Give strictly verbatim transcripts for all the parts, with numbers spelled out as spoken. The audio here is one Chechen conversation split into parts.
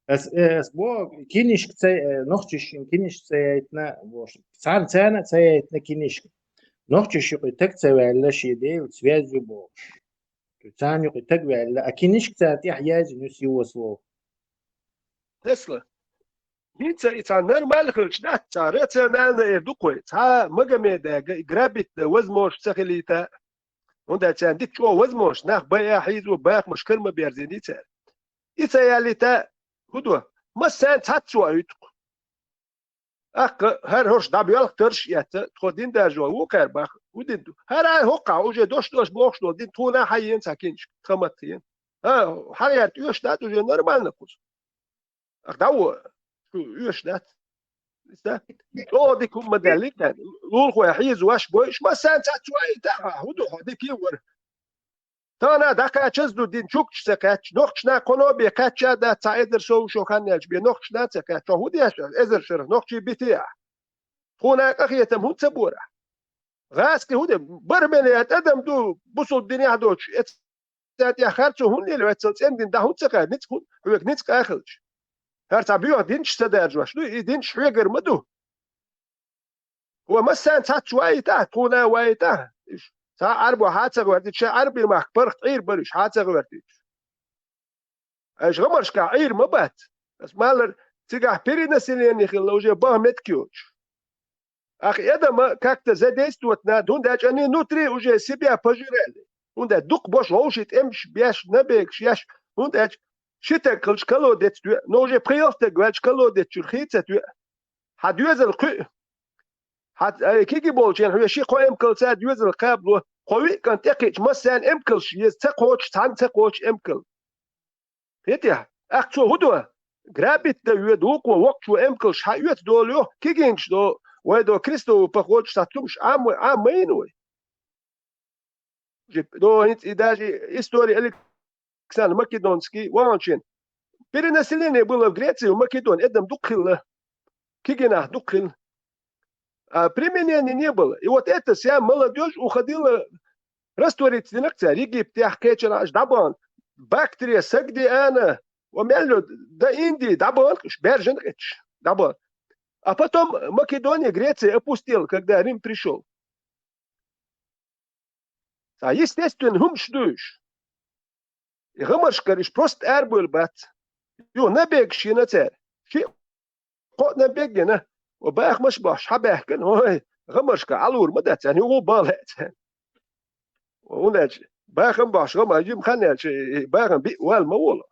Ас, э, ас бо кинишка ца, э, нохчишин кинишка ца яйтна, бо, царна царна ца яйтна кинишка. Нохчиш юкъе таг ца ваьлла ши Даьла связь ю бо. Царна юкъе таг ваьлла, а кинишка царна тӀехь яздина ю сиос вол. Тесла. ХӀинца и цхьа нормально хилча дац, цхьа рационально эр ду кхой, цхьа Магомеда грабить дан возможность ца хилийта. ХӀунда аьлча царна дика чӀогӀа возможность, нах байа хьийзо, бахамаш кара ма берзиний цара. И ца яллита, хӀу до, массарна цхьацца ваийту-кх. Аккха, хӀара хӀорш дӀабоьлху тарш а эцца, тхо дин даржо ву кхаьра бах, хӀу дин ду? ХӀара хӀокхахь уже дош дош бохуш долу дин тхуна хьан йена цхьа кинчка, тхан матта йена. А, хьан яра тӀоьш дац уже нормально кхуза. Ах, дӀаво, шу оьшуш дац. Иштта, чӀогӀа дика хӀума ма даьллиг, лулахой хьийза ваш бой, уьш массарна цхьацца ваийтахьа, хӀу ду хьо, дика а вара. Тахана дӀакхачаза ду дин чукча ца кхаьчча, нохчашна кхоно бе кхаьчча а дац, цхьа эзар шо шо хан яьлча бе нохчашна ца кхаьчча, хьо хӀу деш, эзар шарах нохчий бите ахь? Тхуна къахетам хӀунда ца бора ахь? ГӀаскхи хӀу де? Бармеле тӀадам ду, бусул динехь доцуш, эц царна тӀехь харцо хӀунда лели, ваьццал цӀена дин дӀа хӀунда ца кхаьда, ницкъ хӀун, хьоьга ницкъ а хилча? ХӀара цхьа боьха динчаш ца даржош ду, и динчаш хьоьгара ма ду. Ва массарна цхьацца ваийтахьа, тхуна а ваийтахьа. Уьш цхьа Ӏарбо хьан ца гӀоьртича, шайн Ӏарбийн махка паргӀат Ӏийр бара уьш, хьан ца гӀоьртича. Айша гӀамаршка Ӏийр ма бац. Ас малар цигахь перенаселение хилла уже баха метка йоцуш. Ах, Эдама как-то задействовать надо, хӀунда аьлча они внутри уже себя пожирали. ХӀунда аьлча дукха бош вовший тӀемаш беш, набегаш еш, хӀунда аьлча ши таг хилча колодец тоьа, но уже пхи-ялх таг ваьлча колодец чуьра хи ца тоьа. Хьан доьзал кхуьу. Хьан, ай, киги болчен хьоьга ши-кхо эмкалца доьзал кхабло, кхо-виъ кӀант тӀекхиъча массарна эмкалш еза, ца кхочуш, цхьанна ца кхочуш эмкал. Хетий? Ахь цо хӀу до? Грабить дан воьду вукхо, воккхачо эмкалш хьаоьцу долу йо, кигингаш до, вай до крестовый походаш, цхьа цумаш Ӏама, Ӏама ма йина вай. Же, до хӀинца и даже история Александр Македонский ваханчен. Перенаселение было в Греции, в Македонии, эдам дукха хилла. Кигинах дукха хилла. А применения не было. И вот это вся молодёжь уходила раствориться динарг цара, Египтехь кхечанхьа аш дӀабахана. Бактрия, Сагдиана, ва мел йо, до Индии дӀабахана уьш, баьржина гӀетташ дӀабахана. А потом Македония, Греция опустела, когда Рим пришёл. Цхьа естественно хӀумаш ду уьш. И гӀамаршкара уьш просто арабевлла бац. Юха набегаш йина цара. Ши кхоъ набег йина. Ва бахамаш бохьуш хьабаьхкина, ой, гӀамаршка Ӏалур ма дац, царна юха бала лаьа царна. ХӀунда аьлча бахам бохьуш гӀама, жима хан яьлча, и бахам биъ вала ма волу.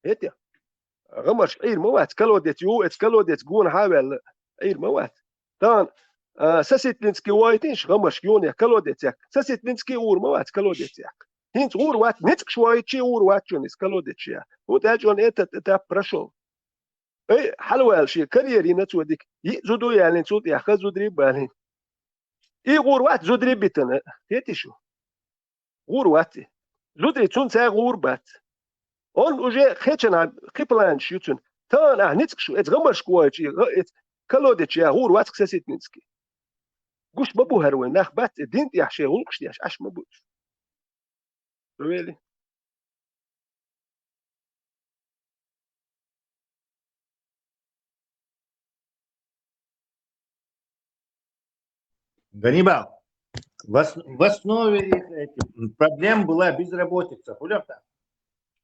ХӀетте? ГӀамарш Ӏийр ма вац, колодец ю, эца колодец гонахьа а ваьлла, Ӏийр ма вац. Тахана, а, Соситницкий вайтинаш гӀамарш юнех колодец яккха. Соситницкий ур ма вац колодец яккха. ХӀинца ур вац, ницкъаш вайтчи ур вац чун иза колодец я. ХӀунда аьлча он этот этап прошёл. Ай, хьалаваьлла шен карьера йина цо дика. Йиъ зуда яллин цул тӀехьа, ха зударий баллин. И гӀур вац зударий битана. ХӀетте шу? ГӀур вац и. Зударий цунца гӀур бац. Он уже кхечанхьа кхин планаш ю цуьнан. Тахана ахь ницкъ шу, эца гӀамаршка войчу, и гӀа-, эца колодец я гӀур вац Соситницкий. Гуш ма бу хӀара вай, нах бац и дин тӀехь шайн гӀуллакхаш деш, Ӏаш ма бу уьш. Вели. Ганнибал, в ос-, в основе их этих проблем была безработица, хули там?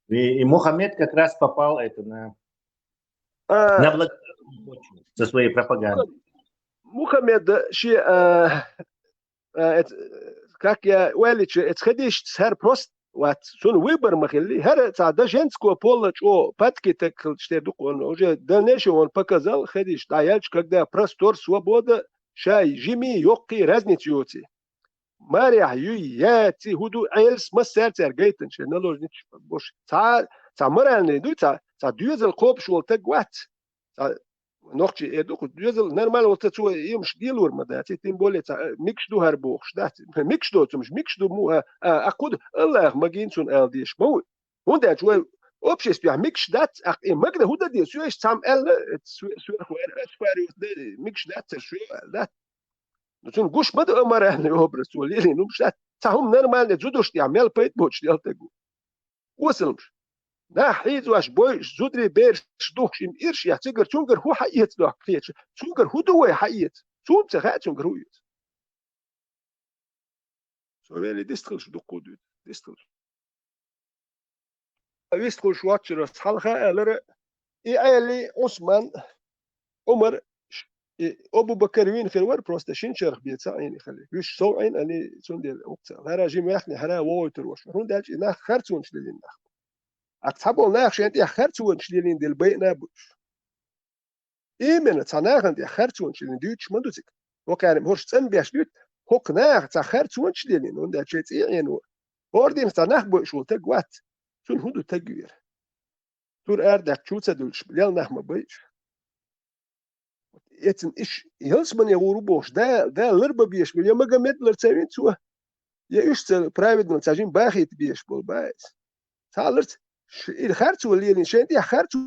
И, и Мухаммед как раз попал это на, а, на благодатную почву со своей пропагандой. Мухаммед, ши, а, а, эт-, как я, валича, эц хадиш цар прост вац, цун выбор ма хилли, хӀара цхьа да женского пола чӀо, падки так хилча те дукха он, уже дальнейшее он показал, хадиш дӀаяьлча, когда простор, свобода, шай, жими, йоккхи, разница йоци. Марехь юй, яци, хӀу ду, Ӏелас массаьрца цаьрга гайтанча, наложница бош. Цхьа, цхьа моральный дуй, цхьа, цхьа доьзал кхобуш волу таг вац. Цхьа нохчий эр ду, кху доьзал нормально волу ца цо емаш дийлур ма дац, и тем более цхьа, э, микаш ду хӀара бохуш дац. Микаш доцумаш, микаш ду му, а, а, а кху ду, Аллах магийна цунна ала дезаш ма ву. ХӀунда аьлча вай обществехь микаш дац, а, и магна хӀу дан деза, соьш цхьамма аьлла, э, сверху аьлла, ас фари, микаш дац, цара шоьга аьлла дац. Ну, цунна гуш ма ду аморальный образ, цо лелийна хӀумаш дац. Цхьа хӀума нормальный зудуш тӀехь мел пайда боцуш делла таг ву. Осалмаш. Нах хьийзош, бойуш, зударий, бераш духкуш, им ирш яц, цигара цунгара хӀун хьаэца дохку кхеташ, цунгара хӀун ду вай хьаэца? Цунна ца хаьа, цунгара хӀун эца. Со вели дистхилш дуккху дуьйцу, дистхилш. А вистхуш воччарас хьалха аьлара, и Ӏели, Ӏусман, Ӏумар, ш-, и Абу Бакар вийна хир вара, просто шин чарх бен ца Ӏийна хили. Уьш сов Ӏийна али, цундела укх ца. ХӀара жима ваьхни, хӀара вогӀуйтур ваша. ХӀунда аьлча и нах харцонаш лелийна нах. Ак цхьаболу нах шайн тӀехь харцонаш лелийна дела байина а бу уьш. Именно, цхьа нахана тӀехь харцонаш лелийна дуьйцуш ма ду цига. ХӀокхаьрма хӀорш цӀанбеш дуьйцу, хӀокху наха цхьа харцонаш лелийна, хӀунда аьлча шайн цӀий Ӏено. ХӀора дийнахь цхьа нах бойуш волу таг вац. Цунна хӀун ду таг вера? Тур арадаьккхича чу ца дуьллуш, лел нах ма байуш. Эцна иш ялсамане гӀур ву бохуш, да, да лар бан беш бу, я Магомед лар ца вина цо, я уьш ца праведно ца жима бахийта беш болу баиз. Цхьа ларца, ш-, и харцо лелийна, шайн тӀехь харцо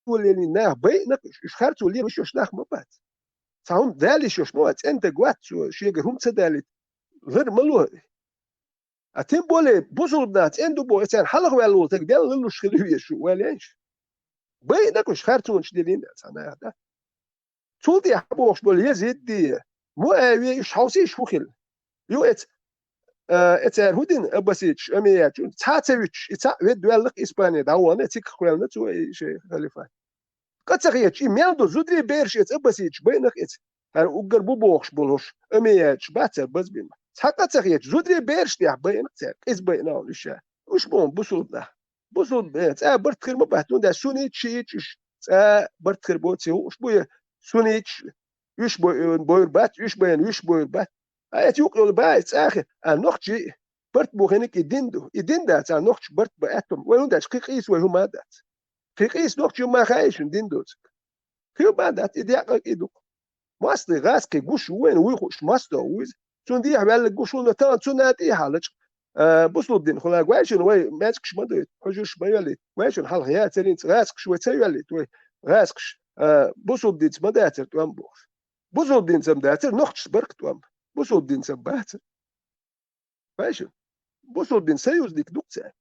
лелийна нах байина уьш, уьш харцо лелийна йиш йолуш нах ма бац. Цхьа хӀума далийш йолуш ма вац, цӀена таг вац цо, шегара хӀума ца далийта, лар ма ло. А тем более, бусулба нах цӀена ду боху, и царна хьалха ваьлла волу таг делла луш хила везаш ву, ваьлла еш. Байина уьш харцонаш лелийна цхьа наха, да? Цул тӀаьхьа бохуш болу Язид де, Муавия, уьш хьовсийша хӀун хилла. Ю эца, а, эцара хӀун дина аббаситаш, омейяш, цхьа а ца вуьтуш, и цхьаъ ведда ваьлла-кх Испане дӀавахана, цигахь кхоьллина цо и шайн халифат. Къа ца хеташ, и мел ду зударий, бераш эца аббаситаш байина-кх эца. ХӀара уггар бу бохуш болу хӀорш, омейяш бац цара базбина. Цхьа къа ца хеташ, зударий, бераш тӀехь байина-кх цара, къиза байина а уьш ша. Уьш боху бусулба нах. Бусулба, э, цкъа барт хир ма бац, хӀунда аьлча сунниташ, шииташ уьш цкъа барт хир боций хӀу, уьш бу я сунниташ, уьш бо-, э, бойур бац, уьш байна, уьш бойур бац. А эца юкъа йолу баиз цкъа а хир, а нохчий барт бу хиниг и дин ду. И дин дац, а нохчаш барт бан аьтту ма. Вай хӀунда аьлча кхин къийса вай хӀума а дац. Кхин къийса нохчий ма хаьий шуна дин доцург. Кхин ма дац, и декъа и ду. МостагӀий гӀазкхий гуш ву вайна, вуй хууш мостагӀа ву иза. Цунна дехьа ваьлларг гуш ву, но тахана цунна тӀехьа лачкъа. А, бусулба дин хуьлу гой шуна, вай маьждигаш ма дуьйту, хьуьжарш ма йоллийта. Вай шуна хьалха яцарийн цкъа гӀазкхаш вай ца йоллийта, вай гӀазкхаш, а, бусулба динца ма дацара тӀом бохуш. Бусулба динца ма дацара нохчашца барт тӀом. Бусулба динца ма бацара. Вай шу, бусулба дин союзник ду-кх цара.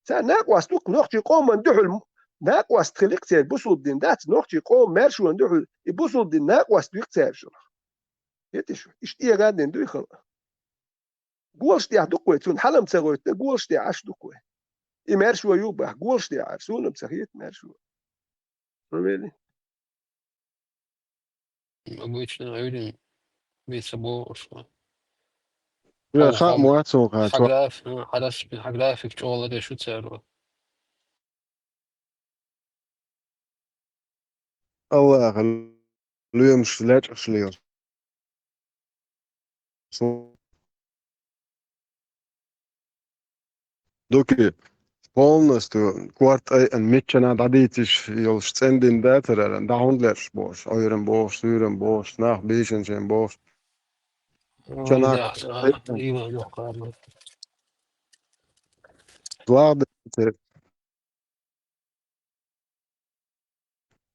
Цара накъост ду-кх нохчийн къоман дуьхьал, накъост хили-кх церан бусулба дин дац, нохчийн къоман маьршонан дуьхьал, и бусулба дин накъост ду-кх цара шуна. Хетий шу? Иштта эгӀан дин дуй хала. Голаш тӀехь ду-кх вай, цунна хьала-м ца гӀоьттина, голаш тӀехь Ӏаш ду-кх вай. И маьршо ю бах, голаш тӀехь Ӏаш, суна-м ца хета маьршо. Шу вели? Обычно уьйрина вица бохуш ву. Я, хаа ма вац хьо, хаа, хьа чо- график, ну, хьа рас-, хьа график чӀогӀа деш ю цара. Аллаха лоьмаш лечкъаш лела. Дукха полностью корта айъан миччана дӀадийциш йолуш цӀена дин дацара, дӀа хӀунда лерш бохуш, Ӏуьйран бохуш, суьйран бохуш, нах бийшинчен бохуш. Чанах. Ой, да, а, иман йоккха. Лагъ децира.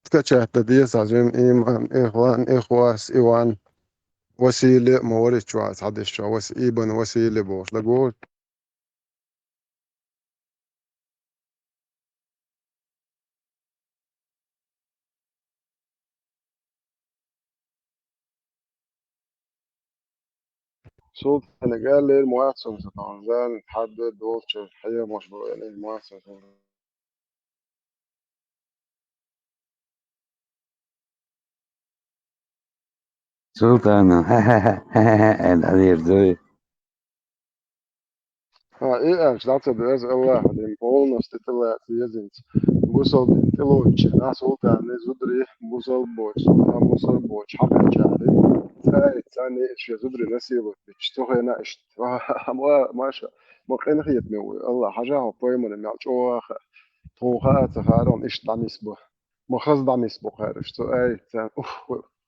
Ткачаьрта деза жим иман, ихван, ихвас, Иван, Василий, ма варич вац хьадисчо, Вас-, Ибн Василий бохуш, лагур. Султанга аьллера, ма вац хьуна со тхьовза, хьадда долчу хьемаш бу аьллера, ма вац хьуна со. Султана, аьлла, хьалера дуй. Ха, и аьлча, дӀа ца деза Аллаха дин полностью тӀелаца езинца. Бусалба дин тӀелоцучу нах султанний зударий бусалба боцу, султан бусалба боцу хьакхачаьрий. Цаьрца царний шен зударий насиловать бича, цу хенахь иштта. Ва, ма, маша, ма къинхетаме ву, Аллах, хьажахьа пайхамар мел чӀогӀа хаьа. Тхуна хаа ца хаьара, иштта дӀанисбо. Ма хаза дӀанисбо кхаьраш, цу аьрца. Уф,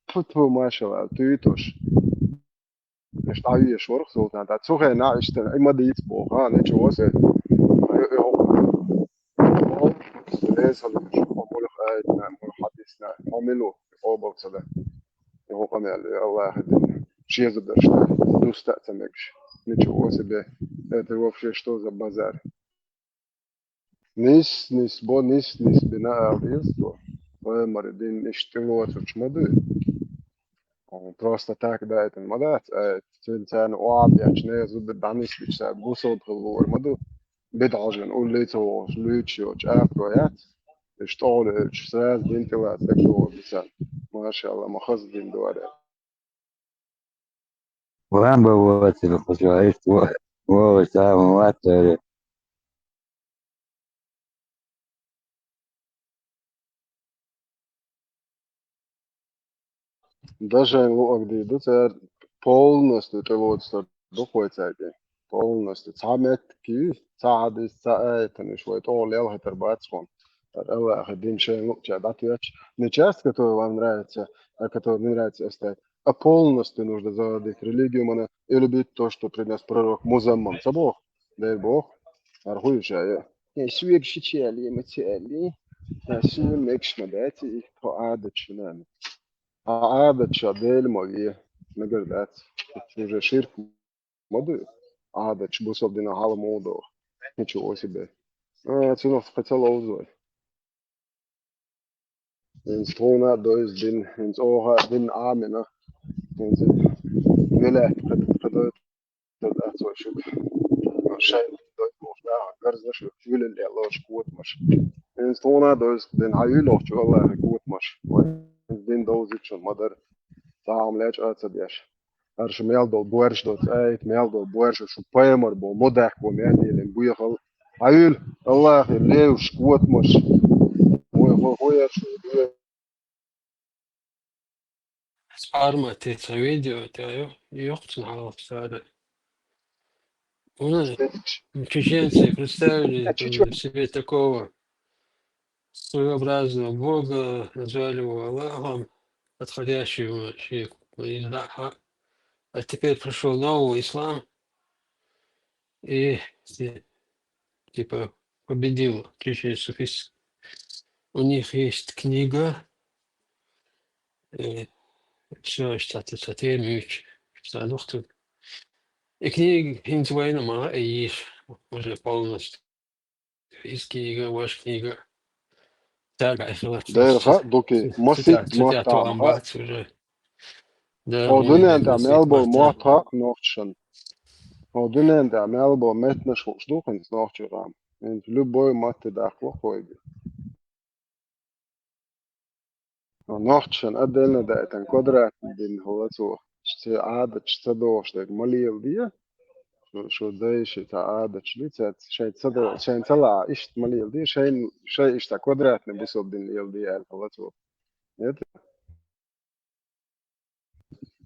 тьфу, тьфу, машалла, туьйтуш. Иштта дӀавеш вара султан, ткъа цу хенахь иштта, и ма дийца боху, ха, ничего себе. Э, э, хӀокху. Эсала, хӀокху муьлха аятна, муьлха хьадисна, хьо мила ву, къобал ца дан. И хӀокху къамел, э, Аллаха дин. Шен зударшна, дуста а ца мегаш. Ничего себе. Это вообще что за базар? Нис, нис бо, нис, нис бина ала деза цо. Вай мара дин иштта тӀелоцурч ма дуй. Просто так даийтина ма дац, э, цуьнан царна оагӀа бечу нехан зуда дӀанисбича цара бусалба хила луур ма ду. БидӀа хьожина улле а ца вогӀуш, луьйчуш йоцуш, ахча яц. Уьш тӀехула йолчу сразу дин тӀелаца дерг догӀур ду царна. Машалла, ма хаза дин ду аьлла. Ван бан воцург кхуза иштта во-, вогӀуш цхьа а хӀума вац цара. Дан шайна луъург дийр ду цара, полностью тӀелоцур ду кхо цаьрга. Полностью. Цхьа меттиг, цхьа хьадис, цхьа аятанаш вай тӀехула лелхийтар бац хьуна. ТӀаккха АллахӀа дин шайна луъучаьрга дӀатоьттуш. Не часть, которая вам нравится, а которая не нравится, оставить. А полностью нужно загадывать религию мана и любить то, что принёс пророк Музаммам. Ца боху? Дера боху. ХӀара хуьйша я. Я шуьга шича аьлли, ма ца аьлли. Я шуьга мегаш ма дац, и тхо Ӏадаташ нана. А Ӏадаташ Дела ма ве. Мегар дац. Уьш уже ширк ма ду. Ӏадаташ бусалба динан хьала муха доху. Ничего себе. А, цунах кхин ца ловзу вай. ХӀинца тхуна а доьзна дин, хӀинца оха а дин Ӏамина. ХӀинца вилаьтта кхин, кхин дойтур дац вай шуьга. Шайн дин дойту бохуш даха гарзаш, вуьлалла лоруш котамаш. ХӀинца тхуна а доьзна дин хьан юьйлахчу АллахӀан котамаш. Вай дин довзуьйтуш ма дара. Цхьа хӀума лечкъа а ца деш. ХӀара шу мел долу боьрша доцу айат, мел долу боьрша шу пайхамар бу, мудаккхо мел елина буьйхал. Хьан юьйла, АллахӀе леваш, котамаш. Вай хо-, хо яр шу дуьйла. Формате цхьа видео тӀе йо-, йоккхачун хьалха цара. У нас чеченцы представили, а чё, там, чё? Себе такого своеобразного бога, назвали его Аллахом, отходящего вообще из Даха. А теперь пришёл новый ислам и, ти-, типа, победил чеченцев. У них есть книга, э, всё, что-то, что-то, что-то. И книга хӀинца вайна ма а йиш уже полностью. Иза книга, ваша книга. Цаьрга хиларца. Дера хаьа, дукха масийтта цу тӀе маттахь тоам хаьа. Бац уже. Да, хӀокху дуьнен тӀехь мел болу мотт хаьа нохчашна. ХӀокху дуьнен тӀехь мел болу меттанаш хууш ду хӀинца нохчийн къам. ХӀинца любой матте даккха вахойга. Нохчашна отдельно даийтина квадратный дин хӀума цо. Церан Ӏадаташ ца догӀуш дерг ма леладе. Шу, шу дайша цхьа Ӏадаташ ли, цаьрца шайн ца до-, шайн ца лаьа, иштта ма леладе, шайн, шайн иштта квадратный бусалба дин леладе аьлла хӀума цо. Нет?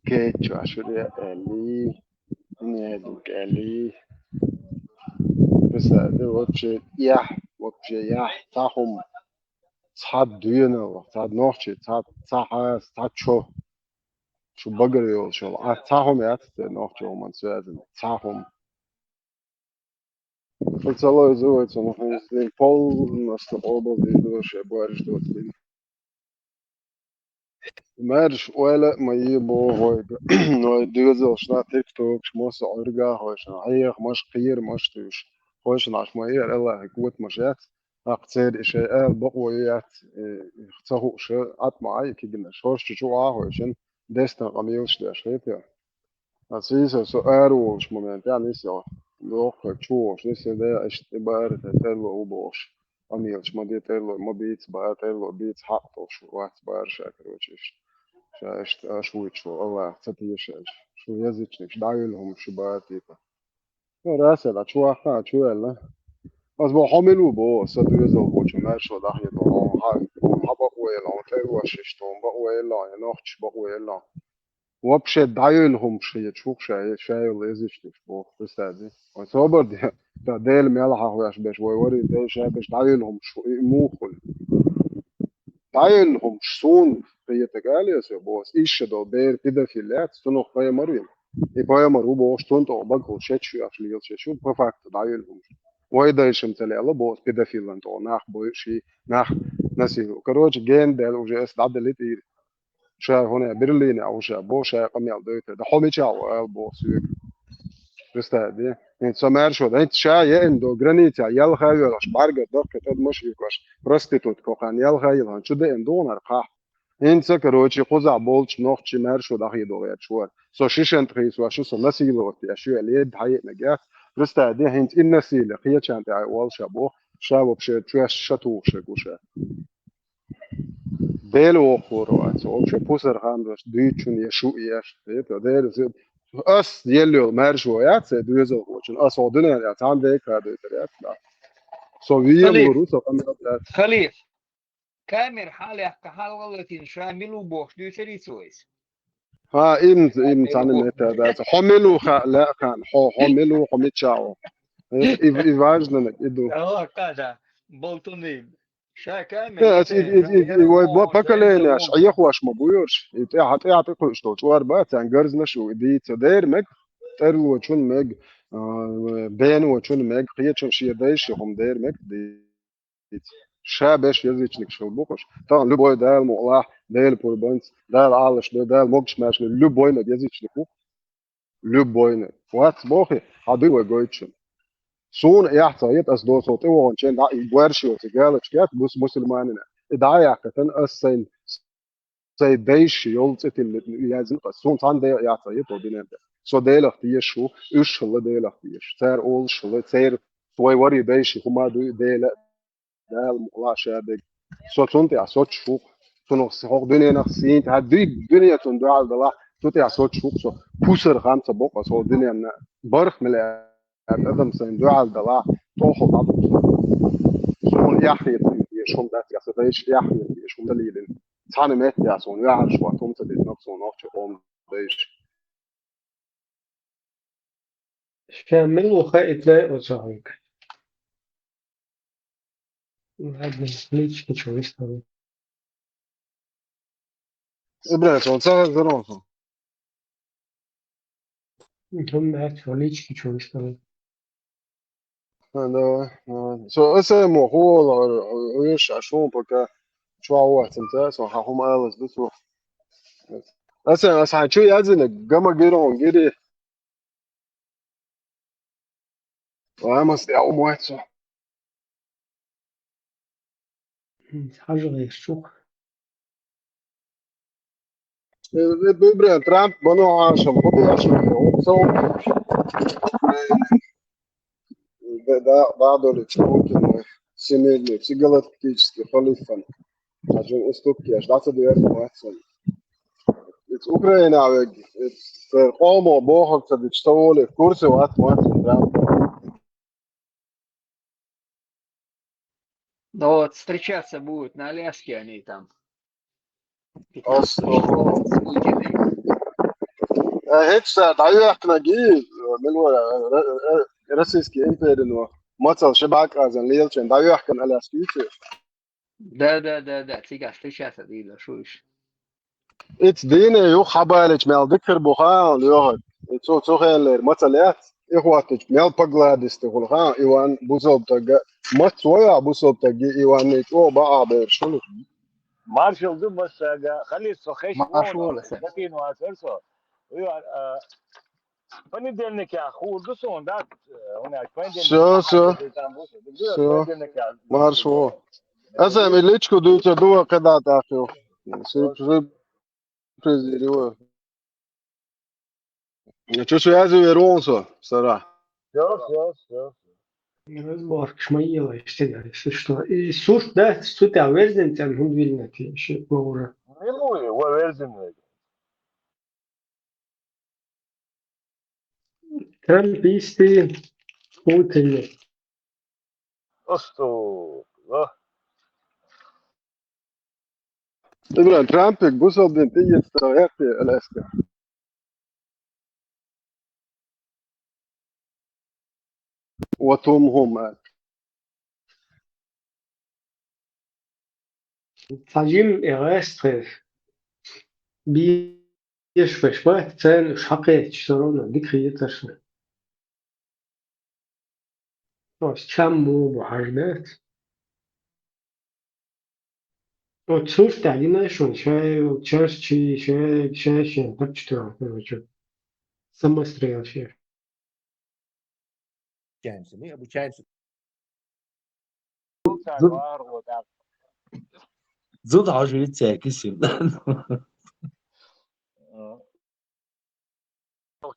Кечу ашуре аьлли, неду аьлли. Представь, вообще, яхь, вообще, яхь, цхьа хӀума, цхьа доьналла, цхьа нохчи, цхьа, цхьа хьаса, цхьа чо. Шу багара йолуш йолу. А цхьа хӀума яц те нохчо хӀуманца связано. Цхьа хӀума. Шу ца лойза вай цунах, иза полностью къобалдийр ду, шайн боьрша доцу дин. Маьрша ойла а ма е боху вайга. Вай доьзалшна, тиктокаш, массо а Ӏуьргахойшна, хьехамаш, кхерамаш туьйш. Хойшна Ӏаш ма яра, АллахӀе котамаш яц. ТӀаккха церан и шайн ала бакъо ю яц, и ца хууш, Ӏад ма Ӏай и кигнаш. ХӀорш чу чу Ӏахойшна, дестан къамелаш деш хета. Аса йиса со ара волуш момент, я нисъяла. Доккха чу волуш, нисъяла, иштта и бара тӀе тӀерло ву бохуш. Къамелаш ма де тӀерло, ма бийца бара, тӀерло бийца хьакъ долуш вац бара ша, короче, иштта. Ша иштта аша вуьйцуш ву, АллахӀ ца теша аша. Шу язычникаш, дӀайолу хӀума шу бара, типа. Ну, Расел, а чу ваккха, а чу ваьлла. Аса бо хьо мила ву бо, сан доьзал бо, чу маьршо дӀахьедо, хьо хьан, хьан бакъо елла, хьо тӀе вош иштта, хьо бакъо елла, я нохчаш бакъо елла. Вообще дӀайолу хӀума ша, я чух ша, я ша йолу эзичнаш боху, представь. Вай собар де, да Дела мел хьахвеш беш, вай вари де ша беш дӀайолу хӀума шу, и муха хуьлу. ДӀайолу хӀумаш суна хетаг али аса боху, иша долу бер педофил яц, цунах пайхамар вина. И пайхамар ву бохуш, цунна тӀехь багахула шечу аш лела шечу, по факту дӀайолу хӀумаш. Вай дайшам ца лела боху, педофилан тӀехь нах бойуш, нах насилу. Короче, ген дел уже ас дӀадали тӀийр. Ша хӀуна Берлине а ву ша, бо ша къамел дойтар. Да хьо мичахь ву ала боху соьга. Представь, де. Со маьршо дац, ша еана до границехь ялха а йоьлхуш, бӀаьргара даккхий тӀадамаш а юкъаш, проститутка кхана ялха а йилхина, чу деана дугӀунара кхахь. ХӀинца, короче, кхузахь болчу нохчий маьршо дӀахедо гӀерташ вара. Со шишан тӀе хийсош ю, со насиловать еш ю аьлла, едда хьаеънарг яц. Представь де, хӀинца и насилие кхечарна тӀехь а олуш а боху, ша вообще чоьш ша тухуш ву ша. Дела воккхур вац, вообще пусар ханнаш дуьйцучун я шу еш. Это Дела зе-, ас елла йолу маьршо яц, доьзалхочун, ас хьо дуьнен яц, цхьана декхар дуьйцур яц, да. Со вен Халиф. Лур ву, со къамел яц. Халиф, камера хьалаяккха хьалгӀалатийна ша мила ву бохуш дуьйцур ю цо иза? Ха, им, им цхьана метта дац. Хьо мила ву ха, лаьа хан, хьо, хьо мила ву, хьо мича ву? И, и, и важно, и ду. Аллах, да, болтуний. Ша камера Э, ас и, и, и, и, и вай бо-, поколениеш, Ӏехош ма бу йош. И тӀаьхьа, тӀаьхьа тӀекхуьуш долу чӀор бац, царна гарзнаш ю, и дийца дера мега, тӀерлочун мега, а, беночун мега, кхечун шен дайша хӀума дера мега, дийца. Ша беш язычникаш хила бу кхуш. Тахана любой Дала мукъалахь, Дела пурбанца, Дала Ӏалаш до, Дала могуш маьршалла, любой мега язычник ву. Любойна. Вац бохи, хьан дуй вай гойтучун. Суна эхь ца хета, ас доцал тӀе вогӀун чен дӀа и боьрша йоцу галочка яц, бус мусульманина. И дӀа а яьккхитан, ас сайн, сайн дайша йолу цӀе тиллина яздина ас. Суна цхьана дела эхь ца хета, о динан тӀе. Со Делах тешаш ву, уьш хилла Делах тешаш. Цара олуш хилла, церан вай вари дайша хӀума дуй Дела. Дала мукъалахь ша дерг. Со цунна тӀехь соцуш ву, цунах хӀокху дуьненах сийна, хьан дуьйна дуьне цунна дуьхьал далахь, цу тӀехь соцуш ву со. Пусар хам ца бокъо со дуьненна барх миллиард адам сайн дуьхьал далахь, тохал дӀадуьйцу. Суна эхь хета дезаш хӀума дац, я со дайша эхь хета дезаш хӀума далийрина. Цхьана меттехь суна ваьхьарш вац, хӀума ца дитинарг суна нохча къоман дайша. Ша мила ву хаийтина оцу хьоьга. Ладно, лички чу виставлю. Ибрахим, он ца хезарон сон. Дум бац, лички чу виставлю. А, давай, давай. Со, аса мо, хӀу волу, хӀу еш, а шун пока чохь вахцам ца, со хьан хӀума алаз ду цо. Аса, аса хьан чу язина, гама гирон, гири. Ламас я умойцу. Хьажа гӀеш чу. Э, э, э, бре, Трамп, бано ашам, хуб ашам, он сау. Да, да, да, долечи, Путин, всемирный, всегалактический халифан. Хьажа уступки, аш даца дверь, мацан. Ит Украина вег, ит сер къомо бохак ца дича, ца воле, курсе вац, мацан, Трамп. Ну вот, встречаться будут на Аляске они там. Ас-, Э, хӀинца дӀайоьхкина ги, мила вара, э, э, э, Российский империно, мацал ши бӀаьрг азан лелачен дӀайоьхкина Аляска юьйцу. Да, да, да, да, цигахь встречаться дийла, шу иш. Ица дийне юха хьабалича мел дикхир бу хаан, лоьхар. И цо, цо хенлера мацал яц, и хӀоттича мел погладистый хула хаан, Иван бусалба тагга, мац вайахь бусалба тагги, Иван ний чӀогӀа баӀа бераш хула. Маршал ду массага, халис со хеш Маршал вон, аса. Дакин вацар со. Уй, а, понедельникехь хуур ду суна, да? Э, у нас понедельник. Всё, всё. Там бу со. Всё. Понедельникехь. Маршал. Аса ми личку дуьйцур ду вай кхидӀа тӀаккха. Сюрприз, сюрприз ю. Чу связи вернулся, сара. Всё, всё, всё. Разборкаш ма елай, если что. И сурт, да, цу тӀехь верзина цӀена хӀунда виллина те, ши вовра. Милуй, ва верзина вега. Трамписты, Путин. Осту, а? Ибран, Трампик бусалба дин тӀеэцна гӀерти Аляска. Ва тум хӀума. Цхьа жим э гӀаьстхир. Беш веш бац, царна уьш хьакхетча, всё равно дика хетаршна. Ас чам муха бу хьажа дац. Оцу суртахь гина шуна шай, чарчий, шай, шай, шай, паччахь, короче. Самострел шай. Чанцами, Абу Чанцами. Зу-, зуда хьожа виццаьркис хӀинна.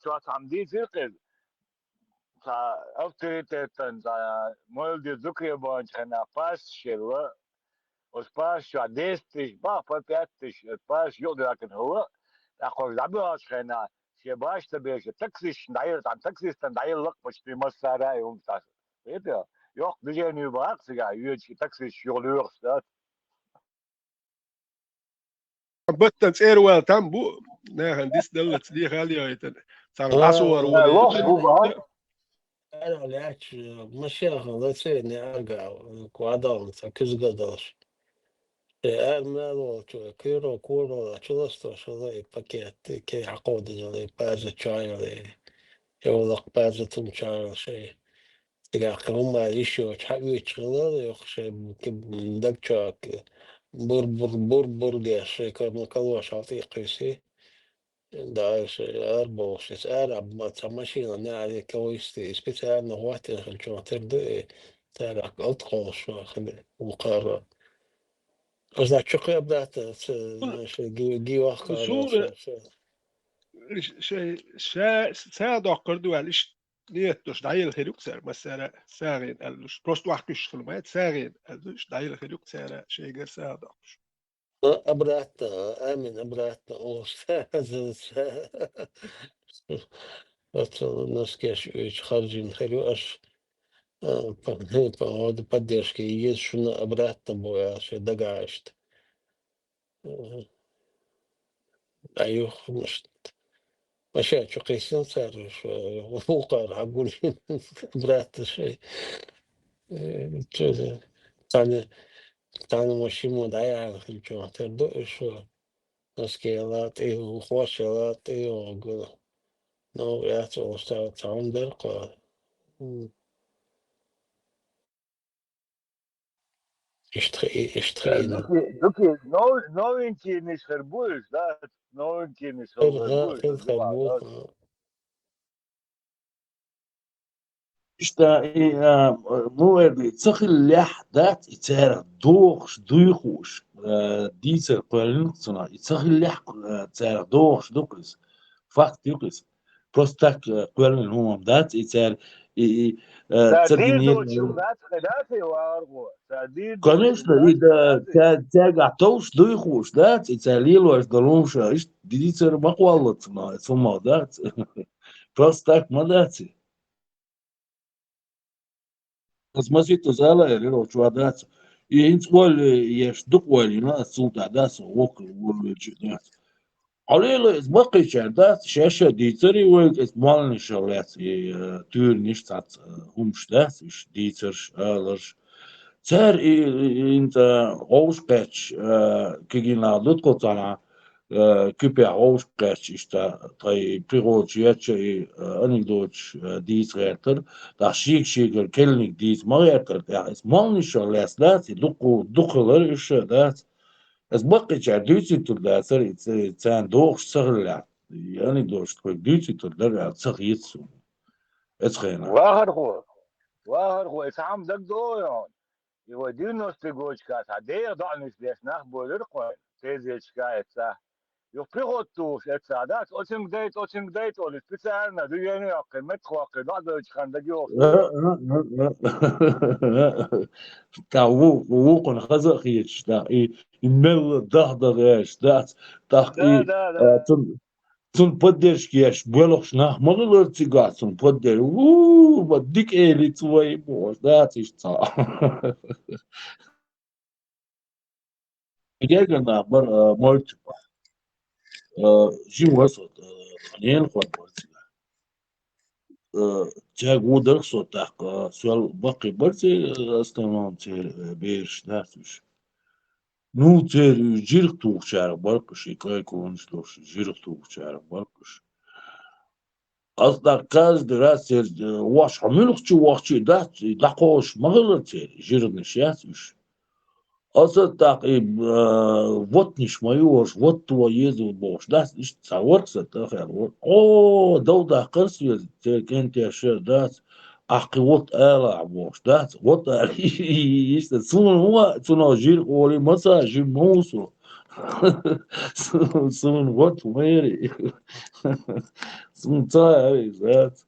Чоц хьама дийцира кхин. Цхьа авторитетан, цхьа мойла де зукхебанчу хенахь пасаш елла. Оцу пасаш чохь десять тысяч бах, по пять тысяч, оцу пасаш юкъадоьгӀна хилла. ТӀаккха оцу дӀабоьлхучу хенахь, шен баш ца беш, таксисташна дӀаелла, цхьана таксистана дӀаелла лакхачу тӀе массара а хӀума цхьа. Кхетий? Йоккха движение бахьа цигахь, йоьдуш и таксисташ юха лоьхуш дац. Баттан цӀера вала там бу, нахана дис даллаца дехал йойтан. Царна дӀасовар ву. Лох бу бахьа. Ара лаьтташ, машехан лацай неарга, квадална ца куьзга долуш. Э, ара мел волчу, куьйро, куро, чуластошала и пакет, кей хьакховдадала, и паза чойла, и, и улакх паза тум чойла шей. Цигахь кхин хӀума йиш йоцуш хьаоьцуш хилла, юха шайн ки-, даг чохь бур-бур, бур-бур деш, шайн карна калош хьал тӀе а кхуьйсий. Да, шайн ара бохуш, иза ара ма-, цхьа машина неӀаре калийсти, и специально хӀоттийна хилчохь тера ду, и цара алт кхолуш хила вукхара. Аса чу кхебдата, ца, шайн ги-, ги вахка, сура, ша, ша. Ш-, шай, ша, ша доккхур ду аьлла, иштта ниет долуш дӀаелла хир ю-кх цара, массара а сагӀина аьлла луш. Просто вахкуьйсуш хила ма яц, сагӀина аьлла луш, дӀаелла хир ю-кх цара, шайгара сагӀа доккхуш. Обратно, амин, обратно, о, ша, ша, ша. Оцу носкеш оьцу харжийна хир ю аша, а, по-, по-, поддержка еза шуна обратно бу аьлла, шайн дагахь иштта. Мгм. Аюхнаш. Машен чу кхийсина цара, ш-, вукхара хьагулйина, братта шай. Э, чу-, цхьана, цхьана машин ма дӀаяхьа хилчохь тера ду, ш-, носкела тӀе, хошела тӀе йогӀу. Ну, яц, оста цхьаьна дара кхо. М. Иштта хи-, иштта хиъна. Дукхи, дукхи, нов-, новинкинаш хир бу уьш, да? Новинкинаш хир, хир, хир бу уьш, хир, хир бу, да? Иштта, и, а, ну, эрди, ца хиллехь дац, и царах дохуш, дуй хууш, а, дийцар кхоьллина цунах, и ца хиллехь, а, царах дохуш ду-кх иза. Факт ю-кх иза. Просто так, э, кхоьллина хӀума дац, и цара, и, и, э, ца дийр динера доцуш дац, кхин дац и варгӀо? Ца дийр доцуш, конечно, и, дац, да, дац и? Ца-, цаьргахь товш дуй хууш дац, и цара лелош долу хӀума ша, иштта дийцар ма кхоллаца, но, цу ма дац. Просто так ма дац и. Ас масийтта зала эр, ира чу дац. И хӀинца ойла еш дукха ойла йина, ас цул тӀаьхьа дац, воккха, воккха дац. Хьалийла иза баккхийчара дац, шаьш а дийцаре вайга, иза молланашал лаьцна, и, э, туьйранаш цхьацца, э, хӀумаш дац, уьш дийцарш, аларш. Цара и, и, и, хӀинца гӀовш кхаьчча, э, кегий нах ду тхо цхьанхьа, э, куьпехь гӀовш кхаьчча, иштта тхайн пригородаш ечча и, э, анекдоташ, э, дийца гӀертара. ТӀаккха шийга-шийгара керланиг дийца ма гӀертара, тӀаккха иза молланашал лаьцна дац, и дукха, дукха хилар уьш а дац. Иза баккхийчара дуьйцуьйтур дацара, и ца-, царна дохуш ца хиллехь, и анекдоташ тхоьга дуьйцуьйтур дара аьлла ца хета суна. Эцу хенахь. Вахархо, вахархо, и цхьа хӀума дагадогӀий хьуна? И вай девяностые годашкахь цхьа деха доӀанаш деш нах бовлира кхойна, тезеташкахь эццахь. Юха приход тухуш эццахь дац, оцуьнга дайта, оцуьнга дайта олуш, специально дуьйна а йоккхий, меттахвоккхий, доӀа дойтучу ханна дагайогӀуш. Э, э, э, э. Та ву-, вукхунна хаза а хеташ, та и, и мелла даха-даха гӀерташ дац, тӀаккха и, да, да, а, да. Цун Цунна поддержка еш боьлхуш нах ма хилара цигахь цунна поддержка. Ву, ма дика элица вай, бохуш, дац иштта цхьа. Гергара нах бара, а, мойрчу. А, жима вара со, а, ненахой бара цигахь. А, цаьрга ву дара со тӀаккха, а, соьл баккхий бара церан, а, основном церан, а, бераш дац уьш. Ну, церан жирх тухучарах бара-кх уьш, и кӀай-кӀонаш долуш, жирх тухучарах бара-кх уьш. Аса тӀаккха каждый раз церан, э, ваш хьо муьлхачу вахчий дац, и дӀакхочуш ма хилара церан, жирханаш яц уьш. Аса тӀаккха и, э, вотнаш ма ю ваш, вотто еза бохуш дац, иштта цхьа вара-кх сан тӀехь аьлла вара. О, дов даккхара соьца, церан кӀентий шера дац, ахкхи вот ала бохуш дац, вот ала иштта, цунна хӀун а, цунах жир къоли ма ца, жир ма ву со. Цунна вот хӀун яри. Цунна ца яри, дац.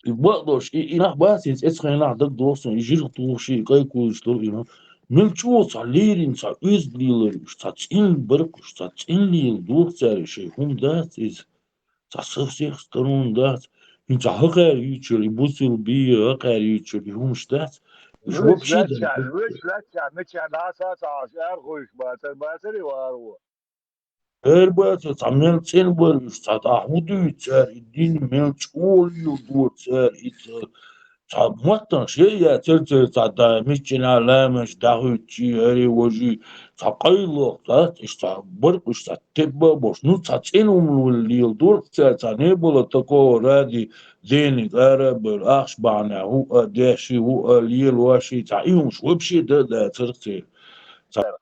И бакъдолуш, и, и нах бац, и цӀе цхьа нах дагадоху суна, и жирх тухуш, и кӀай кузаш долу, и нах. Мел чӀогӀа цхьа леррина, цхьа оьзда лелар уьш, цхьа цӀена баркъ уьш, цхьа цӀена лела доху цара, шайн хӀума дац иза. Цхьа со всех сторон дац. ХӀинца хӀокхара юьйцуш йолу, и бусулба бийр хӀокхара юьйцуш йолу, и хӀумаш дац. Уьш вообще дац. Вуьш лаьттача, мича дӀаса ца хьош, арахуьйш бацара, бацара и варо. Эр бацара, цхьа мел цӀена бара уьш, цхьа тӀаккха хӀун дуьйцу цара, и дин мел чӀогӀа леладора цара, и ца, цхьа маттанаш яй яцара цара, цхьа да, миччанхьа ламазаш дӀахӀуьттучий, ари, важий, цхьа къайлаха дац, иштта цхьа баркъ уьш, цхьа тебба а болуш. Ну, цхьа цӀена хӀума леладора цара, цхьа не было такого ради денег, ара а бара, ахча бахьанехь хӀуъа а деши, хӀуъа а лелоши, цхьа и хӀумаш вообще дан а дацара церан. Цхьа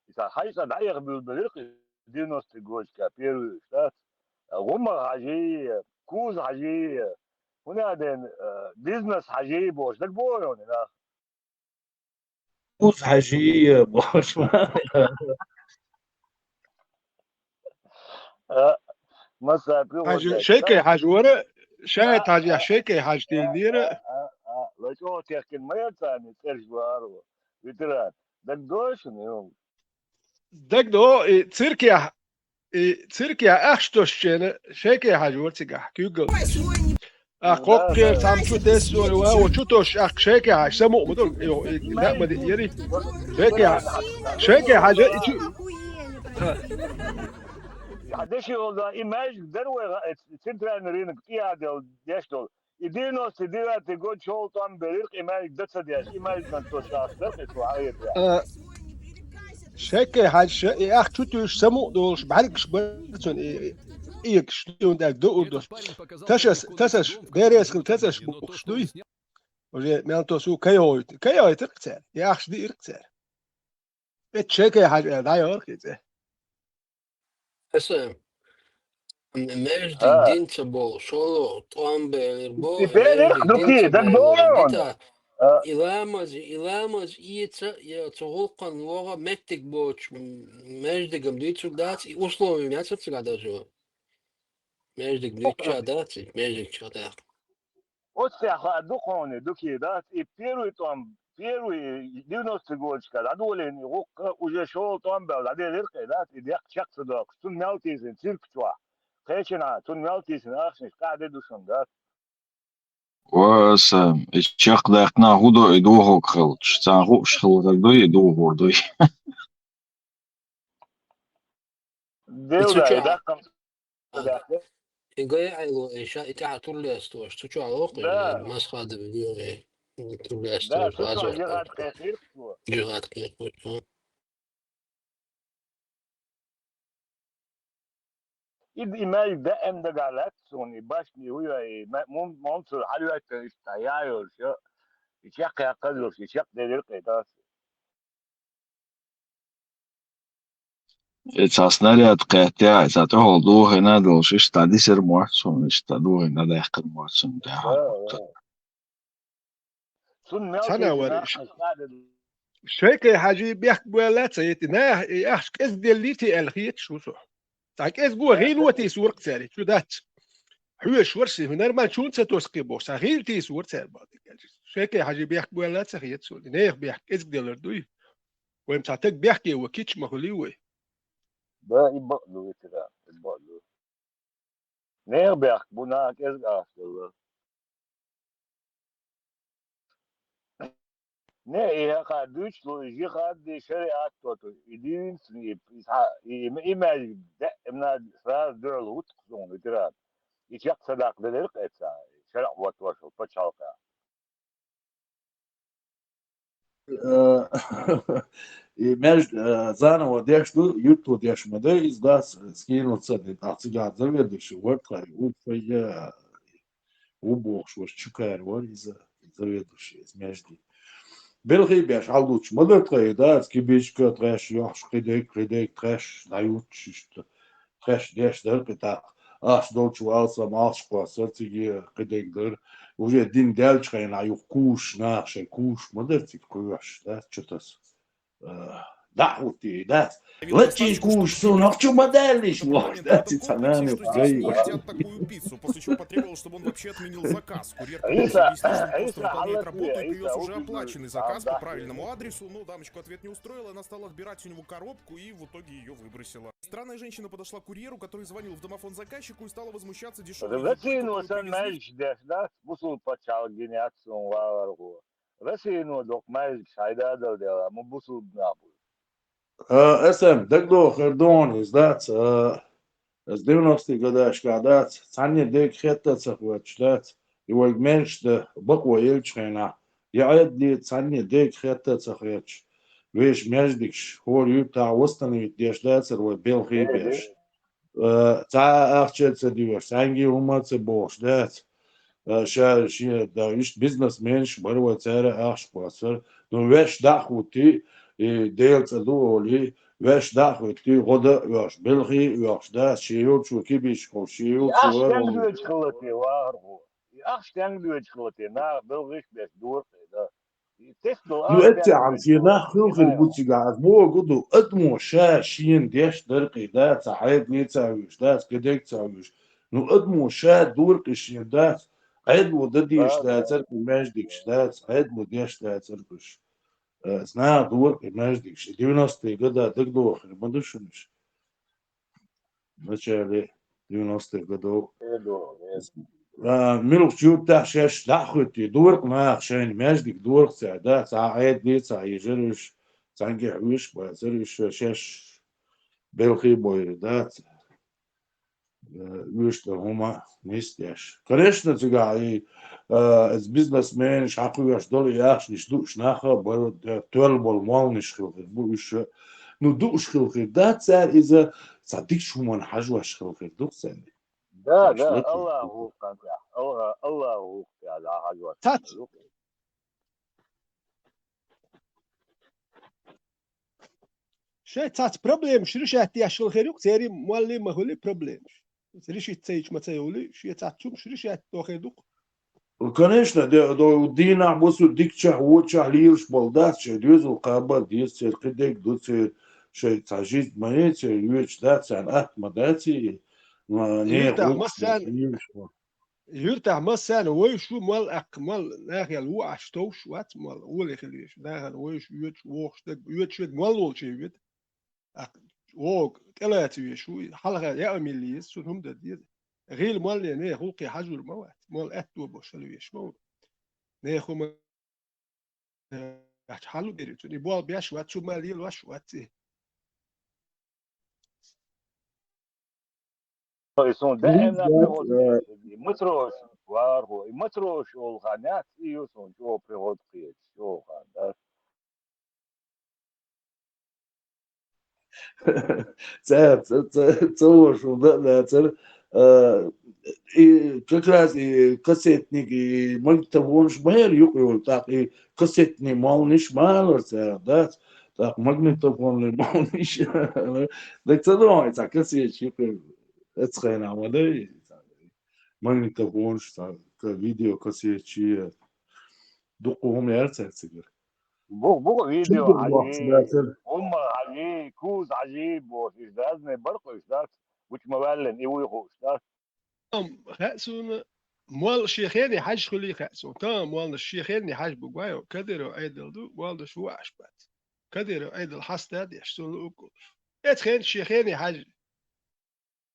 И сан хьайса дӀаэха буьйлабелира кхин девяностый годашка первый уьш дац. ГӀумма хьажий, куза хьажий, хӀунда аьлла, э, бизнес хьажий бохуш дагабоху хьуна нах? Куза хьажий бохуш ма. А, масса Хьажи, пилоташ, Шайкай да? Хьажи вара, Шайт А, Хьажи, а, Шайкай Хьажи а, тийлира. А, а, а, ла чӀогӀа техкина ма яра царна цӀераш бахьара. Ветеран. ДагадогӀу шуна, ю? Дагадо, и циркехь, и циркехь ахча тосучена Шайкай Хьажи вара цигахь, куьйгалла. А, кхоккхера цхьамма чу тесна вара, ва, чу тосуш ахча Шайкай Хьажи, самукъа ма ду, и, и, лаъ ма диъ яри. Шайкай Хьа-, Шайкай Хьажа, и чу-, Хьан деши олда, и маьждиг дара вай, э, центральный рынок, тӀехьа делла деш долу. И девяносто девятый год чола тӀом белира, и маьждиг дан ца деш, и маьждиган тосуш ахча дара, и цо хьан хетарехь. А, Шекке хьаьжча, и ахча чу туьйсуш, самукъа долуш, бӀаьргаш бара цунна, и, и, и, эгаш, юн дерг дуур долуш. Тасаш, тасаш, берес хила тасаш букъуш дуй. Уже мел тосу кайхьойту, кайхьойту цара, и ахча диира цара. Эцу Шекке хьаьжа аьлла дӀайора кхин цӀе. Аса, м-, междиг А. динца болу, шолгӀа тӀом белира бо, И белира, междиг ну динца ки, болу, дагадогӀу? дита, А. и ламаз, и ламаз ийца, я цу гӀуллакхана вогӀа меттиг боцуш, м-, междигам дуьйцург дац, и условиям яцар цигахь даже. Междиг дуьйцуча дац, и междиг чу дац. Оццехь хаа ду кхуьне, дукий дац, и первый тӀом, первый девяностый годашка дӀадолийна и гӀуллакх уже шолгӀа тӀом баьлла дӀаделира кхе дац, и деккъа чекх ца доккхуш, цунна мел тийсина цирк чохь. Кхечанхьа, цунна мел тийсина ахчанаш къахьде ду шуна дац. Ва аса, и чекхдаьккхина хӀун до и дохург хилча? Царна хууш хилар дуй, и дохур дуй? Дел И цу дай, чохь даккхам ца даккха. И гай Ӏайло, и ша и тӀаьхьа турлестош, цу чохь воккхуш, Да. масхадам вио, и турлестош, Да, цу чохь лазор жихад тӀе. кхехира цо. Жихад кхехира, хм. И, и май даим дагахь лаьтта суна, и башни вуй, и ма-, мун-, мунцур хьалоьттина иштта яйолуш, и чекхъяьккхаллуш, и чекхделира кхе дас. И цхьа снаряд кхеттехь, и цхьа тӀехула дохийна долуш, иштта дисар мотт суна, иштта дохийна даьккхина мотт суна, тӀаьхьа. Да, да. Цунна мел Цхьана тесина вара иштта. ахча къахьде. Шайкхе хьажий бехк боьлла ца йити, нах и ахча кӀезга деллий те аьлла хеташ ву со. Цхьа кӀезга гӀийно тийсура-кх цаьрга, чу дац. Хьоьжуш вара ши, хӀунар ма чунна ца тосу кхин бохуш, цхьа гӀийла тийсура цаьрга боху. Шайкхе хьажий бехк боьлла ца хета суна. Нехан бехк кӀезга делар дуй? Вайн цхьа таг бехке ван кийча ма хуьлий вай? Да, и бакъ ду, ветеран, и бакъ ду. Нехан бехк бу, наха кӀезга ахча делла. Не, и хьаха дуьйцуш лу, и жихад, и шариат тоту, и дийна ца, и, и, и, и маьждиг даимна сразу дуьхьал хӀутту суна, ветеран. И чекх ца даккха делира кхе цхьа, шариат хӀоттош волу пачхьалкхехь. Э, и между, э, заново деш ду, юьрту деш ма дай, иза дац, э, скинуться ди, а цигахь заведующий вара тхай, у фойе, у бохуш вара, чукари вара иза, заведующий, иза между. Белхий беш, хьаллучу ма дар тхай, дац, кибичка тхеш, йохуш, кхидайг, кхидайг тхеш, дӀаюттуш иштта. Тхеш деш дара кхин тӀаккха. ахча долчу валсам, ахча кхоссар цига, кхидерг дар. Уже дин даьллачу хенахь юха кхузза нах шайн кхузза ма дара цига кхоьхьуш, да, чу таса. Э, дӀа а хӀуттий, дац. Лачийн кхузза суна ахча ма даьллаш, вохуш, дац, и цхьа нана гай. После чего потребовал, чтобы он вообще отменил заказ. Курьер Ӏийса, просто выполняет работу, и принёс уже оплаченный заказ по правильному адресу, но дамочку ответ не устроил, она стала отбирать у него коробку и в итоге её выбросила. Странная женщина подошла к курьеру, который звонил в домофон заказчику, и стала возмущаться дешёвой еды, которую привезли. Россияно сан маьждигаш деш дац, бусулба пачхьалкх гина яц суна валархо. Россияно доккха маьждигаш хьайда а дала дела, ма бусулба нах бу. А, эсэм, дагадохур ду хьуна иза, дац, а, Аса девяностые годашкахь дац, цхьанне дега хетта а ца хеташ дац, и вайга маьждиг дан бакъо еллачу хенахь, я Ӏедале цхьанне дега хетта а ца хеташ, вешан маьждигаш хӀора юьртахь восстановить деш дацара вай белхий а беш. Э, цхьа а ахча а ца доьхуш, цхьаьнгге а хӀума а ца бохуш дац. Э, ша, шен, да, иштта бизнесменаш бара вай, цара а ахча кхоссара. Ну, вешан дӀа а хӀуттий, и Делан цӀа ду олий, вешан дӀа а хӀуттий, гӀо дан а оьхуш, белхий а оьхуш, да, шен йолчо кибиш а ховш, шен йолчо... И ахча стенга доьдуш хилла те, вахархо? И ахча стенга доьдуш хилла те, наха белхаш а беш, дора кхин, да? И тесна долу... Ну, ахча эццехь стенга доьдуш хилла те, шен нах хила хир бу цигахь, аса бохург ду, адамо ша шена деш дара кхин, да, цхьа Ӏедале ца вуьйш, да, цхьа кхидерг ца вуьйш. Ну, адамо ша дора кхин шена, да, Ӏедало дан дезаш дацара кхин маьждигаш, дац, Ӏедало деш дацара уьш. Э, наха дора кхин маьждигаш. Девяностые года дагадохур ма ду шуна уьш. В начале девяностых годов. А, муьлххачу юьртахь шаьш дӀа а хӀуьттий, дора кхин наха шайна маьждиг, дора кхин цара, да, цхьа Ӏедале ца йижира уьш, цхьаьнгге хьоьжуш а бацара уьш, шаьш белхий а бойура, да, ц-, э, уьш дан хӀума нисдеш. Конечно, цигахь и, э, иза бизнесменаш хьакхоьхьуш долу и ахчанаш дууш нах а бара, де-, тоьлла болу молланаш хила хир бу уьш. Ну, дууш хила хир дац цара иза, цхьа дикачу хӀуманна хьажош хила хир ду-кх цара. Да, да, Аллаху хьан тӀехь, Алла-, Аллаху хьан тӀехь, да, хьажош. Цац. Шайн цац проблемаш решать деш хила хир ю-кх, церан молла а ма хуьлий проблемаш. Решить ца йича ма ца йовлий, шен цац хӀумаш решать дохур ду-кх. Конечно, де-, до-, дийнахь, массо а дикачохь, вочохь лелаш болу дац, шайн доьзал кхаба деза, церан кхидерг ду, церан шайн цхьа жизнь ма ю, церан йоьдуш дац, царна атта ма дац, и, ма, нехан гӀуллакхаш массарна лелаш бу. Юьртахь массарна вевзаш ву молла, аккха молла нахел ву Ӏаш товш вац молла, оле хила везаш. Нахана вевзаш, оьцуш, вохуш дерг, оьцуш верг молла волче веза. Аккха вогӀу тӀелаца везаш ву, хьалха яа милла еза, цунна хӀума дан деза. ГӀийла молле нехан гӀуллакхе хьажор ма вац, молла аьтто болуш хила везаш ма ву. Нехан хӀума Э, хьалу дерриг цунна. И болх беш вац, цу ма лелош вац и. Ой, суна даим нах, э, и Матрош, вархо, и Матрош олу хан яц, и ю суна чӀогӀа приход кхеташ, чӀогӀа хан, да. Ца, ца, ца, ца вон шун дан а дацара. А, и как раз и кассетник, и магнитофонаш ма яра юкъа йолу, тӀаккха и кассетный молланаш ма алара цара, дац? ТӀаккха магнитофонный молланаш. Дак ца догӀу, цхьа кассеташ юкъа, эцхайна ма дай. Магнитофонаш, цхьа ка-, видеокассеташ, дуккха хӀума яра цара цигара. Бу-, бу-, видео хьажий, хӀумма хьажий, куза хьажий, бохуш, иза разный бара кхуьш дац, гучу ма ваьллина, и вуй хууш дац. Ам, хаьа суна, молла шен хене хьаьжжа хуьлий хаьа суна. Тахана молланаш шен хене хьаьжжа бу гой, Кадыров Ӏедал ду, молланаш ву Ӏаш бац. Кадыров Ӏедал хьаста а деш, суна луург а луш. Эцу хенчу шен хене хьаьжжа.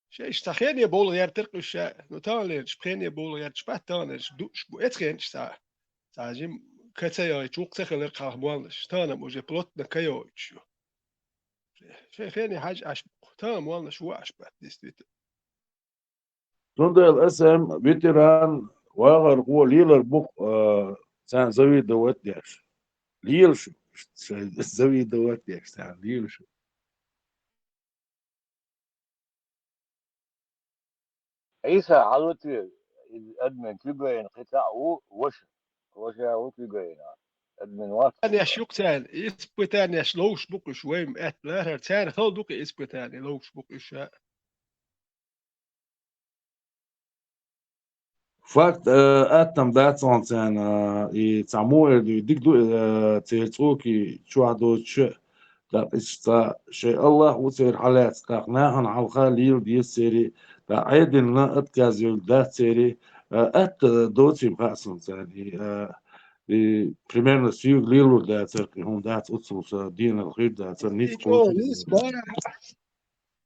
Шайша цхьа хене бовла гӀертара кхуьш ша. Ну, таханлерчу пхене бовла гӀерташ бац, таханлерчу дууш бу. Эцу хенчу цхьа, цхьа жим ка ца йойчу, вукху ца хилар кхалха молланаш. Тахана-м уже плотно ка йойчу ю. Шайн хене хьаьжжа Ӏаш бу. Тахана молланаш ву Ӏаш бац, действительно. Цундела аса-м ветеран, вахархо лелар бу-кх, а, царна завидовать деш. Лела шу, шайн завидовать деш, царна лела шу. Ӏийса, хьалуте, иза админ куьйгайна кхин цхьаъ ву, ваша. Ваша ву куьйгайна. Админ вац. Испытанеш ю-кх царна, испытанеш ловш бу-кх уьш, вай-м аьтта лахара, царна хала ду-кх испытане ловш бу-кх уьш, а. Факт, э, атта дац хьуна царна, э, и цхьа муха эр ду, дика ду, э, церан цӀоки чохь доцуш, дакъа иштта шайн Аллах ву церан хьалаьцна, тӀаккха нахана хьалха лела деза церан, ткъа Ӏедална отказ йолу дац церан, э, атта доцийла хаьа суна царна, и, э, и примерно соьга лелор дацара, кхин хӀума дац оццул сан денал хир дацара, ницкъ кхочур дацара.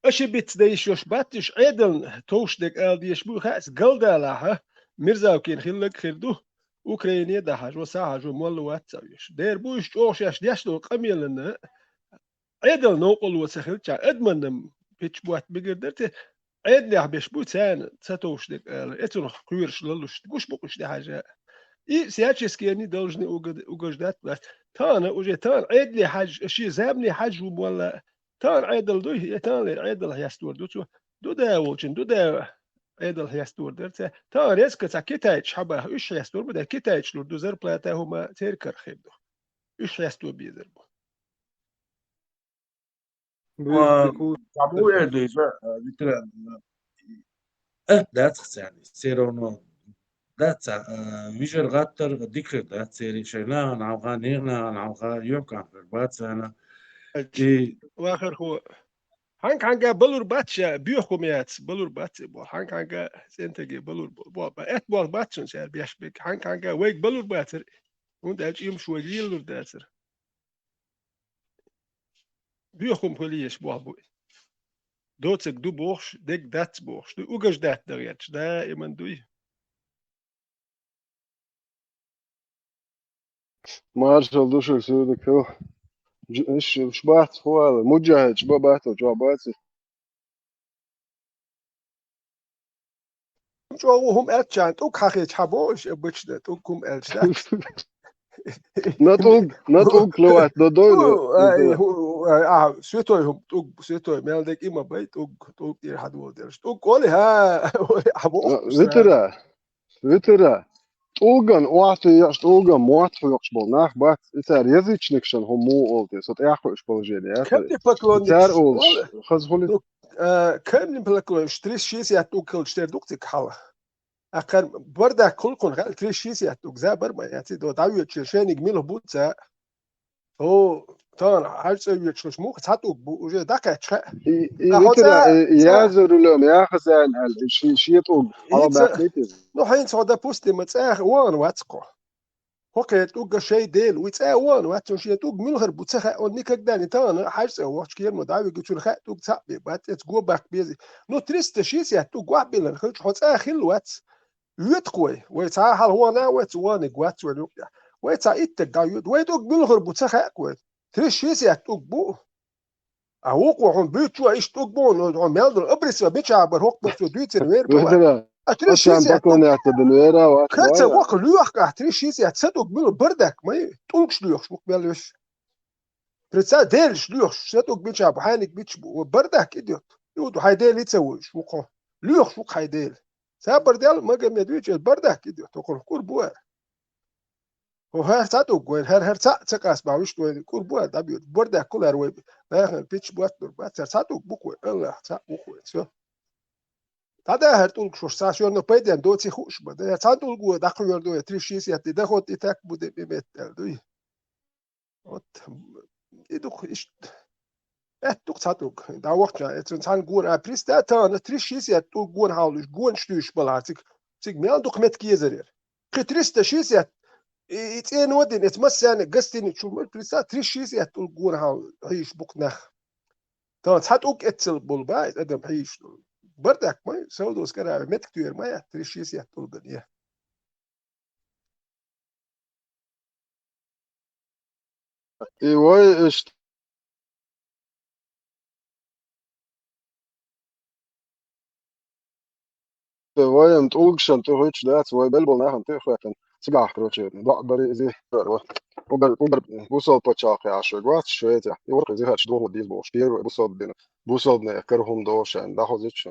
Ошибиться дан йиш йолуш бац уьш, Ӏедална товш дерг ала дезаш бу, хаьа, галдалахь, а, Мирзовкина хилларг хир ду, Украине а дӀахьажо, схьахьажо, молла вац ца веш. Дера бу уьш чӀогӀа шаьш деш долу къамелана, Ӏедална новкъарло ца хилча, адамна-м пичча ботта мегар дара те, Ӏедалехь беш бу царна ца товш дерг ала, эцунах кхоьруш лалуш, гуш бу-кх уьш тӀехьажа. И всячески они должны угод-, угождать власти. Тахана уже, тахана Ӏедале хьаьжжа, шен замане хьаьжжа ву молла, тахана Ӏедал дуй, я таханлера Ӏедал хьестор ду цо. Ду да волчун, ду да Ӏедал хьестор дара цара. Тахана резко цхьа китайцаш хьабаха, уьш хьестор бу, да китайцаш лур ду зарплата, хӀума церан карах хир ду. Уьш хьесто безар бу. Ва, цхьа муха эр ду иза, а, Виктор, а, атта дац-кх царна, все равно. Дац, а, вижар гӀаттар дика хир дац церан, шайн нахана хьалха, нехан нахана хьалха, юьхькӀант хир бац царна. И вахархо, хьан-хьанга балур бац ша, боьха хӀума яц, балур бац и боху. Хьан-хьанга цӀентаге балур бо-, бо-, ба-, атта болх бац шуна цара беш берг. Хьан-хьанга вайга балур бацара, хӀунда аьлча имаш вайга лелалур дацара. Боьха хӀума хила езаш болх бу и. Доцург ду бохуш, дерг дац бохуш, ду угождать дан гӀерташ, даиман дуй. Маршалла ду шуьга, суьйриг хила. Ж-, иш, иш бац, хӀун ала, муджахӀидаш бан бац, чохь бац. ЧӀогӀа хӀума аьлча, тӀулг хьахийча хьан боху, иш обычно тӀулг хӀума аьлча дац. На тӀулг, на тӀулг лават, на дойла. ХӀу, а, хӀу, а, а, святой хӀума, тӀулг, святой, мел дерг и ма бай, тӀулг, тӀулг тӀера хьан дола делаш. ТӀулг олий, хьа, ой, хьан боху, а, витара. Витара, тӀулган охьатеъаш, тӀулган мотт хьоькхуш болу нах бац, и цара язычникашна хӀума муха олу те, со тӀаьхьа хууш положение яц. Камнепоклонник. Цара олуш, хаза хуьлу. Ну, а, камнепоклонник, триста шестьдесят тӀулг хилча тера ду-кх цига хьала. Акхар бардак хуьлу кхунна хаьа, триста шестьдесят тӀулг, за бар ма яц, и до дӀавоьдучу шайниг мила бу ца. О, тахана хьаьжцӀа воьдуш муха цхьа тӀулг бу, уже дӀакхаьчча хаьа. И, и ткъа хьо витара, цӀа, и, цӀа яза рулем яхазан аьлла, ши, ши тӀулг хьалабаьккхийта иза. Ну, хӀинца хьо, допустим, цӀа вахана вац кхо. ХӀокхе тӀулга шай дела, уй цӀа вахана вац, цунна шен тӀулг муьлхара бу ца хаьа, он никогда не тахана хьаьжцӀа вахча кема дӀавига, цунна хаьа тӀулг цхьаъ бен бац, эца го баккха беза. Ну, триста шестьдесят тӀулг вахбиллина хилча, хьо цӀа хилла вац. Йоьтах вай. Вай цхьа хьалха вахана а вац, ваханиг вац вайн юкъехь. Вай цхьа иттаг дӀайоьду. Вай тӀулг муьлхара бу ца хаьа вай. Триста шестьдесят тӀулг бу. А вукхо хьуна буьйцу а иштта тӀулг бу, хьуна мел долу обрисо мичахь бара, хӀокху бара цо дуьйцина вер бу. А триста шестьдесят тӀулг. Карца ваха лоьхкахь триста шестьдесят ца тӀулг муьлха бардак ма ю. ТӀулгаш лоьхуш бу-кх мел веш. Представь, делаш лоьхуш, сан тӀулг мичахь бу, хьайниг мичахь бу, бардак идет. Иуду хьайн дела и ца вуьйш ву-кх хьо. Лоьхуш ву-кх хьайн дела. Цхьабар дел Магомед вича бардак идет, хӀокхунах кур бу ара. ХӀо хӀара цхьа тӀулг вайн, хӀара, хӀара цхьаъ ца къаста бахьа вуьшта вайн, кур бу ара дӀабоьду. Бардак кхул ара вай, нахана пичча боттур бац, хӀара цхьа тӀулг бу-кх вайн, Аллах цхьаъ ву-кх вайн, всё. ДӀадаьхьара тӀулгаш ваша, цхьа шорно пайден доций хууш бан, да, цхьана тӀулго дӀакхоьру ду, триста шестьдесят де доход и так буде иметь аьлла дуй. Вот, и ду-кх иштта. Аьтта ду-кх цхьа тӀулг. ДӀавахча, эцун цхьана гора, а, приста, тахана, триста шестьдесят тӀулг гона хьалуш, гонаш туьйсуш балахь, цига, цига мел ду-кх меттиг езар яра. Кхин триста шестьдесят, и, и цӀено а дина, эца массарна гостиницаш чу, приста, триста шестьдесят тӀулг гона хьал хьийзаш бу-кх нах. Тахана цхьа тӀулг эццал болу бан, адам хьийзаш долу. Бардак ма ю, Саудовская Аравия, меттиг туьйр ма яц, триста шестьдесят тӀулган я. И вай иштта, вайна тӀулгашна тӀе хуьйцуш дац, вай белла болу нахана тӀе а хӀоьттина, цигахь, короче, доӀа барий иза, угар, угар бусалба пачхьалкх яхьаш вац Швецехь, и вара-кх иза хӀара шу дохо дийза бохуш, первый бусалба дина, бусалбанех кара хӀума дохуш, дӀахозуьйтуш.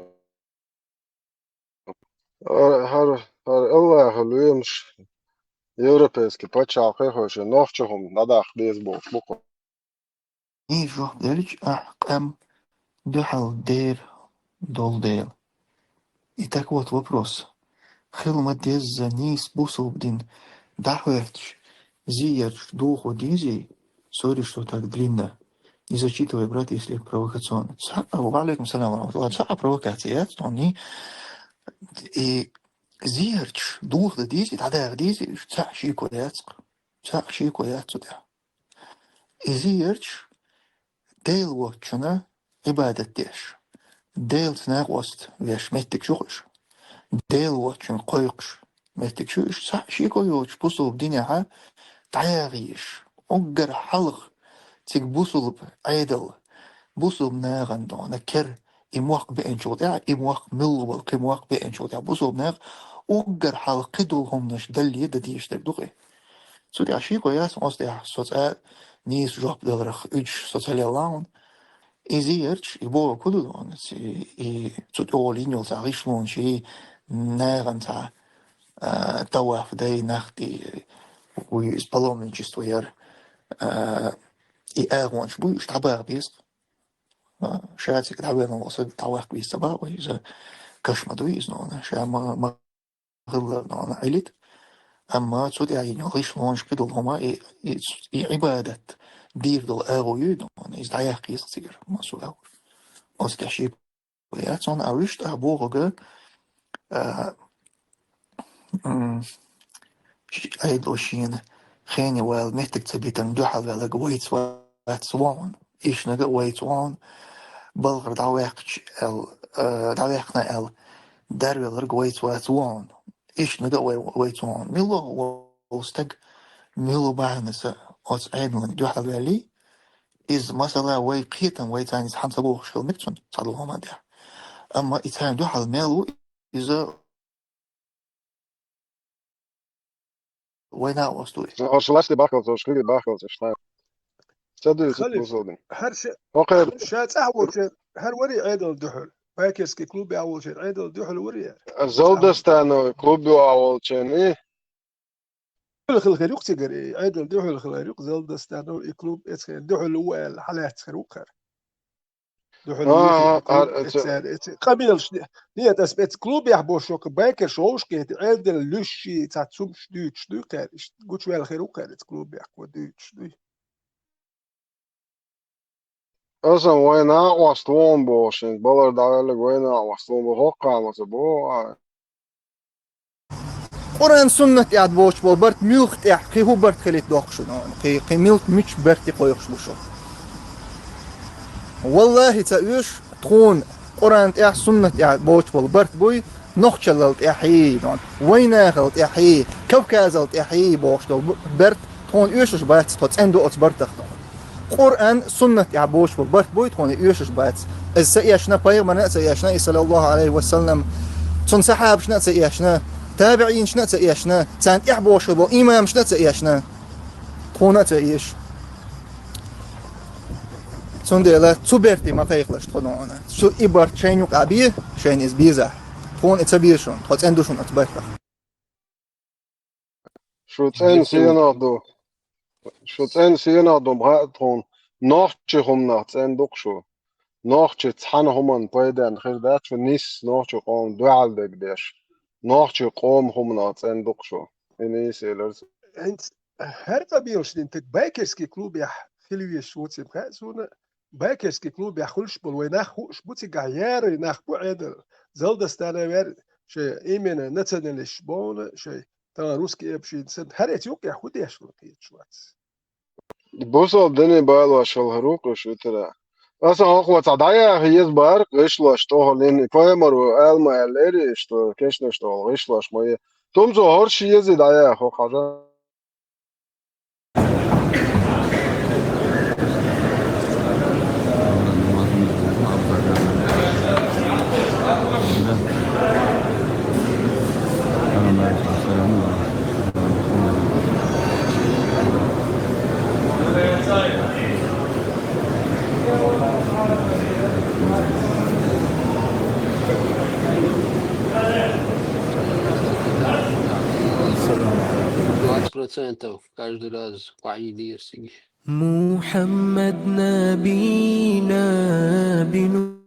ХӀара, хӀара, хӀара Аллаха лоьмаш, европейский пачхьалкхе а хевшина, нохча хӀума дӀадаккха деза бохуш бу-кх. Ий жоп делча, ахь къам дуьхьал дер долу дела. И так вот вопрос. хила ма дезза нийса бусалба дин дӀахӀоьтташ, зе ярташ дохо дезий, сори, что так длинно, не зачитывай, брат, если провокационно. Цхьа-, ва алейкум салам ва рахматуллах. Цхьа провокация яц, но не, и зе ярташ дохо дан дезий, дӀадаха дезий, цхьа шеко яц-кх. Цхьа шеко яц цу тӀа. И зе ярташ Даьла воацачунна Ӏибадат деш, Даьлаца накъост веш моттигаш ю-кх уж. Даьла воацачунга кхойкхаш моттигаш ю уж. Цхьа шеко йоцаш бусалба динехьа дӀаяха езаш. Уггар хьалха цига бусалба Ӏедал, бусалба нахана дона кер, и мохк беанчул тӀехьа, и мохк муьлха бола кхы мохк беанчул тӀехьа бусалба наха уггар хьалха кхыдола хӀуманаш дале дан дезаш дерг ду-кх. Цу тӀехьа шеко яц, оцу тӀехьа со цкъа нийса жоп даларах уьдуш со ца лелла хьуна. И зе ярташ, и бохург хӀун ду хьуна, и, и цу тӀехула йина йолу цхьа гӀишлонаш, и нахана цхьа, а, таваф дай, нах тӀе, вуй, иза паломничество яр, а, и агӀонаш буй, уьш дӀабаха беза-кх. А, ша цига дӀавелла волу саг дӀаваккха веза ца боху вай, иза каш ма дуй иза, но ша ма, ма хилла, но Ӏилита. Амма цу тӀехь йина йолу гӀишлонаш, кхидолу хӀума, и, и, и Ӏибадат дийр долу агӀо ю, но иза дӀаяккха еза-кх цигара, массо агӀор. Оцу тӀехь шеко яц, но а вуьш тӀехь бохург, а, м, ши-, Ӏедало шена хене вала меттиг ца битарна дуьхьал ваьлларг вайца вац вон, ишнаг а вайца вон, балхара дӀаваьккхича аьлла, а, дӀаваьккхина аьлла, дарвелларг вайца вац вон, ишнаг а вай, вайца вон. Мила ву стаг, мила ву бахьанаса оцу Ӏедална дуьхьал ваьллий? Иза, масала, вай кхетам, вай царна иза хьан ца бохуш хила мега цунна, цхьадолу хӀуманна тӀехь. Амма и царна дуьхьал мел ву, иза вайна а остуй. Ош ласти бахалца, ош хили бахалца, шта. Ца дуй, ца Халид, бузулдин. ХӀара ша, Окей. ХӀара ша цӀахь волчу, хӀара вари Ӏедал дуьхьал. Байкерский клуб а волчу Ӏедал дуьхьал вари яра. Залдастано клуб а волчу, и? Хила хир юкъ цигара, и Ӏедал дуьхьал хила юкъ, Залдастано и клуб эцхен дуьхьал ву аьлла, хьалаьцхир ву кхара. Дуьхьал А, ву а, цигара, а, клуб а, эцхен, эцхен. Къамелаш, не, не, ас эц клуб яхь бошо, байкерш вовшкъе, Ӏедал луьш ши, цхьа цумаш дуьйцуш дуй кхара, иштта гучуваьлла хир ву кхара, эц клуб яхь ко дуьйцуш дуй. Аса вайн накъост вон боху шен, балар дӀаваьлларг вайн накъост вон боху, хӀокху ханна ца боху, а. Къуръан суннат тӀехь боцуш болу барт муьлха тӀехь, кхин хӀун барт хилийта доккхуш ду, кхин, кхин муьлха муьлхачу барте кхойкхуш бу шу? Валлахи, ца оьшу, тхуна Къуръан тӀехь, суннат тӀехь боцуш болу барт буй, нохчаллал тӀехьий, вайнахал тӀехьий, Кавказал тӀехьий бохуш долу бу-, барт тхуна оьшуш бац, тхо цӀена ду оцу бартах тхуна. Къуръан, суннат тӀехь боцуш болу барт буй, тхуна оьшуш бац. Иза ца эшна, пайхамарна а ца эшна, и саллаллаху алейхи ва саллам, цунна сахьабашна а ца эшна, табиӀинашна а ца эшна, царна тӀехь бохуш болу имамашна а ца эшна, тхуна а ца эшна. Цундела цу берте ма кхайкхалаш тхо нуна. Цу и барт шайна юкъа бе, шайна иза безахь. Тхуна и ца беза шуна, тхо цӀена ду шуна оцу бартах. Шу цӀена сенах ду. Шу цӀена сенах ду, бахьа тхуна. Нохчи хӀуманах цӀена ду-кх шу. Нохчи цхьана хӀуманна пайденна хир дац шу, нисса нохчи къоман дуьхьал дерг деш. Нохчи къоман хӀуманах цӀена ду-кх шу. И нийса элира. ХӀинца хӀара къабелаш дина таг байкерский клубехь хила везаш ву цхьа хаьа суна, байкерский клубехь хуьлуш болу вай нах хууш бу цигахь, яра нах бу Ӏедал, Залдастана вер, шайн именно националисташ бохуна, шайн тахана русский община санна, хӀара эца юккъехь хӀун деш вара кхеташ вац. Бусалба динан балош хилла хир ву-кх уьш витара. Аса хӀокхо цхьа дӀаяха еза бара гӀишлош тӀехула йина, пайхамаро ала ма аьллера, что кешнаш тӀехула гӀишлош ма е. Тумсо хӀорш еза дӀаяха хӀокху хьажа. Двадцать процентов каждый раз по Ӏиде. محمد نبينا بنور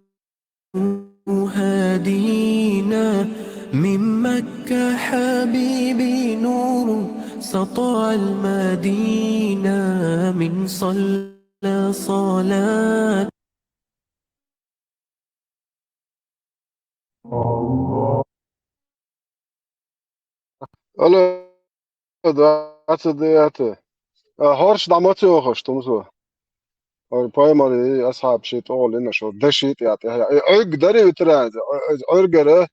هادينا من مكة حبيبي نور سطع المدينة من صلى صلاة. Алло, двадцать девятое. А, хӀорш дӀа ма ца йохуш, тумсо. ХӀор пайхамар и асхьаб ши тӀогӀолина шо, да ши тӀе тӀе. Э, Ӏуьрг дари витранза, Ӏу-, Ӏу-, Ӏуьргара,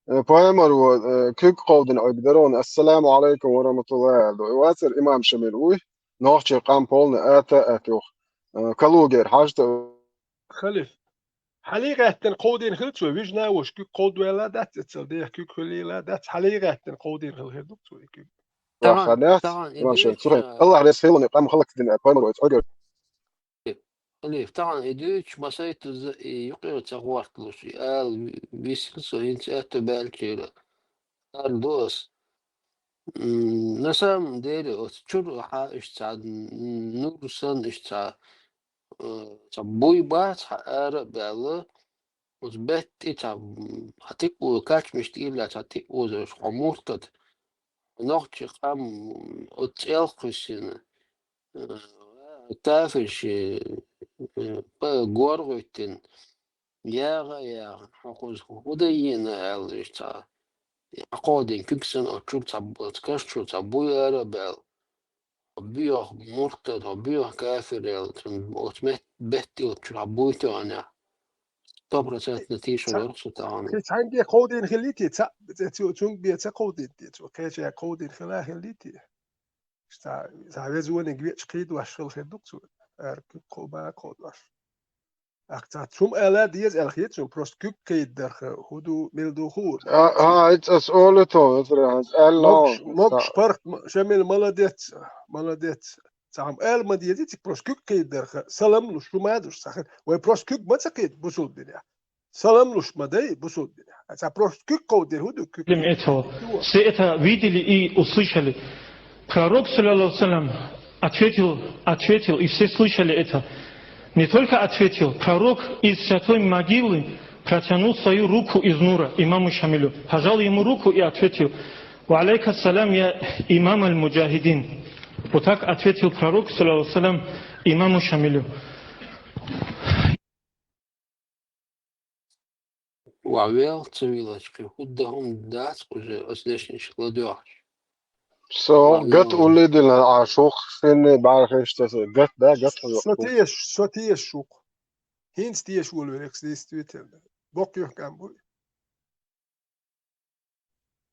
э, пайхамар во, э, куьг кховдина Ӏуьрг дарона, «Ассаламу алайкум ва рахматуллахи», аьлла ду. И вацар имам Шамил вуй, нохчий къам полна ата а тох. Э, Калугер, хьажта. Халиф. Хьалий гӀаьттина кховдийна хила цо, вижна а ваша куьг кховдаваьлла дац, эццал деха куьг хилийла дац, хьалий гӀаьттина кховдийна хила хир ду цо и куьг. Тахана, Вахана, тахана и Рамшан, дуьйцу, Цухен. Аллах Рес хилуни къам халакдина пайхамар вайца Ӏуьргар. Халиф, тахана и дуьйцу, масайтаза и юкъера ца гӀорталуш, и ала висина со хӀинца аьтто баьлчера. Ара ду ас. М, на самом деле, оцу чура хьа иштта цхьа н-, нур санна иштта цхьа, э, цхьа буй бац хьа ара а баьлла, оцу бетта тӀе цхьа, м, хьа тиъ-, качмаш тӀера цхьа тиъ озош хьо муртад, нохчи къам оцу цӀел кхуьссина, э, кафирши, э, па-, гор гӀуьттина, яга а яга, хьо кхуза хӀу дан йиъна аьлла иштта цхьа. Хьо кховдийна куьг санна оцу чуьра цхьа бу-, оцу каш чуьра цхьа буй ара а баьлла. Хьо боьха муртад, хьо боьха кафир аьлла, цунна оцу мет-, бетта оцу чуьра хьо буй тоьхна. Сто процентов тийшар вара со тахана. Кхин цхьаьнгге кховдийна хилийти, ца, ца, цу-, цунга бен ца кховдийна те, цо кхечаьнга кховдийна хила хилийти. Цхьа, цхьа везониг веча кхийдош хила хир ду-кх цо, ара куьг кхо-, бан кховдош. Ахь цхьа цум ала деза аьлла хета суна, просто куьг кхийдарх хӀу ду, мила ду хуур. А, а, ицас олу тов, ицра хьанз аьлла. Могуш, могуш, паргӀат, м-, Шамил, молодец, молодец. Цхьа хӀума ала ма деза, цига просто куьг кхийдарх, салам луш, шу ма душ, цхьа хир. Вай просто куьг ма ца кхийда бусулба динехь. Салам луш ма дай бусулба динехь. Цхьа просто куьг кховдийр хӀу ду, куьг. Все это видели и услышали. Пророк, саллаллаху алейхи ва саллям, ответил, ответил, и все слышали это. Не только ответил, пророк из святой могилы протянул свою руку из нура имаму Шамилю, пожал ему руку и ответил: «Ва алейка салам, я имам аль-муджахидин». Вот так ответил пророк, саллаллаху алейхи ва саллям, имаму Шамилю. Ва вел ца вилачкъи, хӀу дан хӀума дац уже оцу дешнашка ладоьгӀча. Со гат уллий дина Ӏа шух, шинне бӀарахиштаса гат да, гат хьо. Со теша, со теша шух. ХӀинца теша волу верг, действительно. Боккха юьхкӀам бу.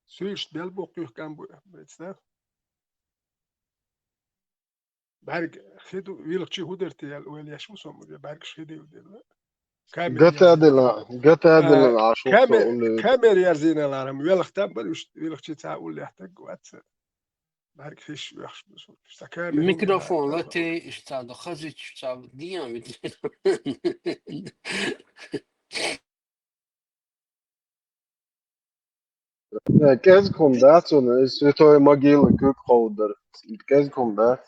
Суьйшта бел боккха юьхкӀам бу, бецда. БӀаьрг хи ду, вилгачи хӀу дара те аьлла, ойла еш ву со, бӀаьргаш хи дилла делла. Камера гата дила, гата дила, а, а, шух камера, уллий. Камера ярзийна ларам, велха там бара уьш, вилгачи цхьа уллехь таг вац. БӀаьрг хиш вехаш ду со. Ша камера микрофон латий, иштта ду хазич, ца диан вит. Э, кӀезиг хӀума дац уна, и святой могила куьг кховдар. КӀезиг хӀума дац.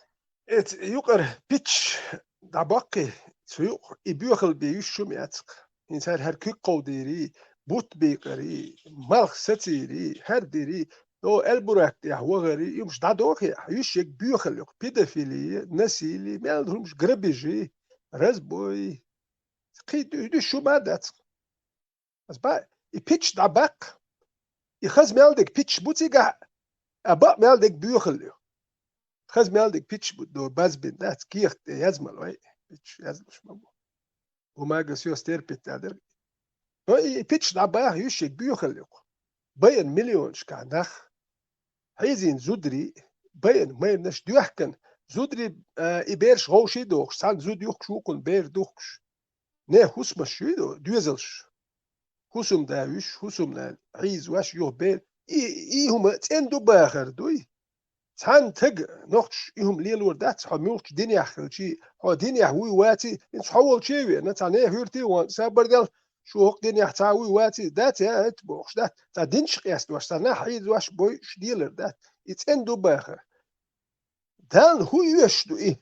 Эца юкъара пич дӀабаккхи, цу юкъа и боьхал бен юьш шума яцкъ. ХӀинца хӀара, хӀара куьг кховдийрий, бутт бийкъарий, малх сацийрий, хӀара дирий, о, элбурак тӀехь вахарий, юмаш дӀадохе, юьш егг боьхал юкъа. Педофилия, насилие, мел хӀумаш, грабежи, разбой. Кхин ду-, дуьш шума дац. Ас ба, и пич дӀабаккха. И хаза мел дерг пич бу цигахь, а бакъ мел дерг боьхал ю. Хаза мел дерг пич бу, до базбин дац, кехат тӀе язмал вай. Пич язлуш ма бу. Бумага сё стерпит аьлла дерг. Но и пич дӀабаха юьшшиг боьхал юкъа. Байан миллионашкахь нах. Хьийзийна зударий, байан майранаш доьхкан. Зударий, а, и бераш гӀовший дохуш, цхьана зуда юхкуш вукхун бер духкуш. Не хӀусамаш ю ду, доьзалш. ХӀусамда вуьш, хӀусамнана хьийзош, юха бер. И, и хӀума цӀена ду бахар дуй. Цхьана таг нохчаш и хӀума лелор дац, хьо муьлххачу динехь хилчий, хьо динехь вуй ваций, хӀинца хьо волче а веана, цхьа не хӀуьртий вон, сабар дел, шу хӀокху динехь цхьа вуй ваций, дац, я, хӀета бохуш дац, цхьа динчу къестош, цхьа нах хьийзош, бойуш делар дац. И цӀена ду бахар. Далла хӀун оьшуш ду и?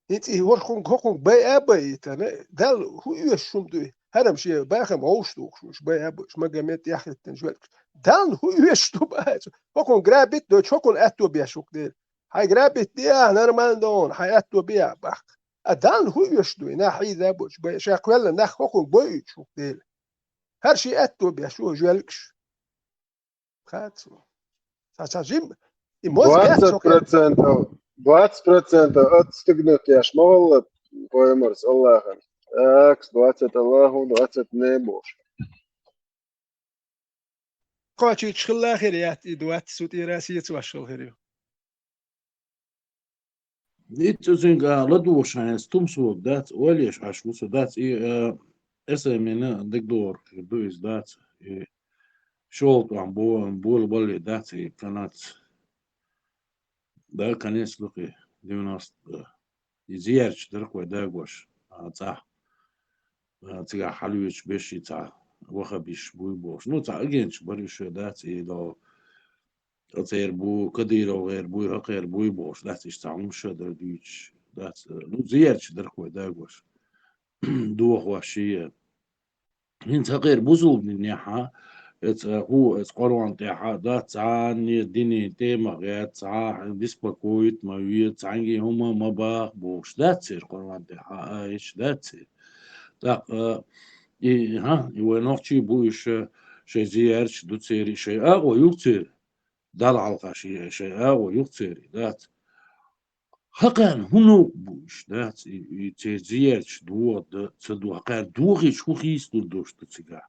ХӀинца и ворхунга, хӀокхунга байа а байийтана, Далла хӀун оьшуш хӀума дуй? ХӀара-м шен бахам гӀовш духуш, уьш байа а бу, уьш Магомед яххӀиттина жоьлкаш. Далла хӀу оьшуш ду бац? ХӀокхунна грабить дойтуш, хӀокхунна аьтто беш ву-кх Дела. Хьайн грабить де ахь, нормально догӀу, хьайн аьтто бе ахь баккха. А Далла хӀу оьшуш ду, нах хьийза боцуш, бай, шайн кхоьллина нах хӀокхунна бойуьйтуш ву-кх Дела. ХӀара шен аьтто беш ву, жоьлгаш. Хац ву. Ца, ца жим, и мозг яц Двадцать хӀокхуьнан. Процентов, двадцать процентов отстегнуть еш ма валла пайхамарс Аллахьан. Акс, двадцать Аллаху, двадцать не бохуш. Кхочуьйтуш хилла хир яц и двадцать, цу тӀера сецавеш хилла хир ю. Ницкъ цуьнга ладугӀуш хьайна тумсо дац, ойла еш Ӏаш ву со дац, и, э, эсэмина дегдогӀар хир ду иза дац, и шолгӀа тӀом бо-, бола балли дац, и канац. Да, конец ду-кх и, девяносто, э, и зиярташ дара-кх вай дагош, а, цӀа. А, цигахь хьалавечу беший цхьа ваххабиш буй бохуш. Ну, цхьа агенташ бара уьш дац, и до. Оцеран бу, КадыровгӀеран буй, хӀокхеран буй бохуш дац, иштта цхьа хӀумаш а дара дуьйцуш дац. Ну, зиярташ дара-кх вай дагош. Дохош шиъ. ХӀинца хӀокхеран бусулба динехьа, эца хӀу, эца Къуръан тӀехьа дац, цхьанне динийн тема гӀерта, цхьа беспокоить ма ве, цхьаьнгге хӀума ма баха бохуш дац церан Къуръан тӀехьа, а, иштта дац церан. ТӀаккха, и, хӀа, и вай нохчий бу уьш, шайн зиярташ ду церан, шайн агӀо ю-кх церан. Далла хьалха ши-, шайн агӀо ю-кх церан, дац. ХӀокхарна хӀун новкъа бу уьш, дац, и, и церан зиярташ доху дан, ца доху, хӀокхарна дохийча хӀун хийцалур долуш ду цигахь?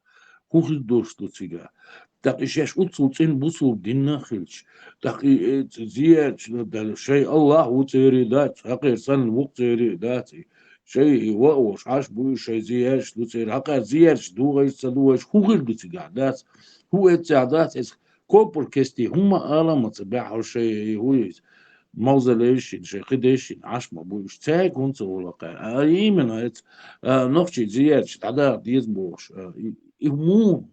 ХӀун хир долуш ду цигахь? ТӀаккха и шаьш уццул цӀена бусулба динна а хилча, тӀаккха и, э, ц-, зиярташ дан, шайн Аллахь ву церан, дац, хӀокхеран санна ву-кх церан, дац, и шайн и ваъ волуш Ӏаш бу уьш, шайн зиярташ ду церан, хӀокхарна зиярташ дохийча ца дохийча хӀун хир ду цигахь, дац? ХӀун эццехь дац, эцу копург кестий хӀумма а ала ма ца баьхьа шайн и хӀу иза. Мавзолей шина, шайн кхидерш шина Ӏаш ма бу уьш. Цаьрга хӀунда ца волу кхаьа? А, именно эца, а, нохчий зиярташ дӀадаха деза бохуш. А, и, и муха?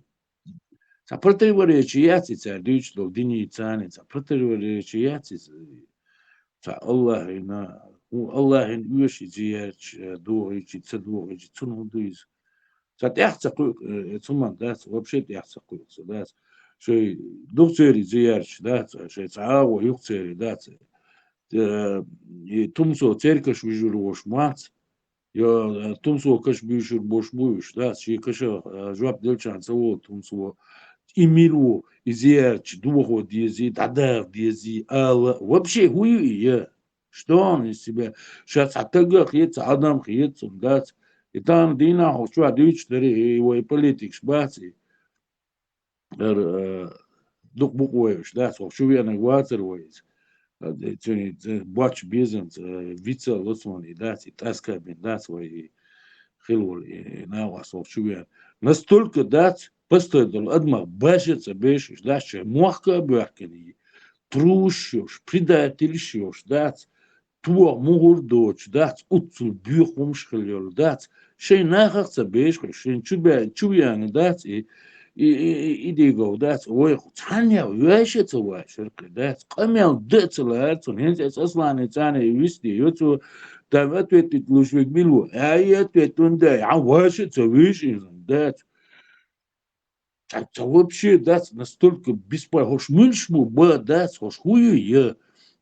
Цхьа противоречие яц и цара дуьйцуш долу динийн царна, цхьа противоречие яц иза. Цхьа Аллахьина, хӀу Аллахьина оьшу и зиярташ, а, дохийча, ца дохийча, цунна хӀун ду иза? Ца тӀех ца кхуьу, э, цу ман дац, вообще тӀех ца кхуьу ца дац. Шайн духцерий зиярташ дац, шайн цхьа агӀо юхцерий дац. Э, и тумсо церкаш вижур вош мац. Йо, э, тумсо каш буьйшур бош буьйш дац, ши каша, э, жоп делчан ца волу тумсо. И мило, и зиярташ дохо дези, дӀадаха дези, ала. Вообще, хӀу ю и, я? Что он из себя? Ша цхьа тага а хета, цхьа адам а хета, цунна дац. И тахана дийнахь хӀокху чохь дуьйцуш дарий, и вай политикаш бац и. Ара, э, дукха букъ вай уьш дац, хӀокху чу веанарг вацара вай иза. Э, цуьнан, э, боч безамца, э, вица лоцман и дац, и тӀаскабин дац вай и хилвала, и, и накъост хӀокху чу веана. Настолько дац, постой долу адамах баша а ца беш уьш дац, шайн мохка а боьхкина и. Трушаш йолуш, предательш йолуш дац, тоха мухӀар доцуш дац, уццул боьха хӀумаш хила йолу дац, шайн нахах а ца беш, шайн чу бе-, чу веана дац, и, и, и, и, и дийгов дац, вайх цхьаннех ваьша а ца вашар кхин дац, къамел дан а ца лара цунна, хӀинца эца Аслане царна и вист де йо цо, там ответить луш вег мила ву, ай, ответ унда, а ваша а ца веш иза дац. Ца, ца вообще дац, настолько беспо-, хӀорш муьлш бу, ба дац, хӀорш хӀу ю, я,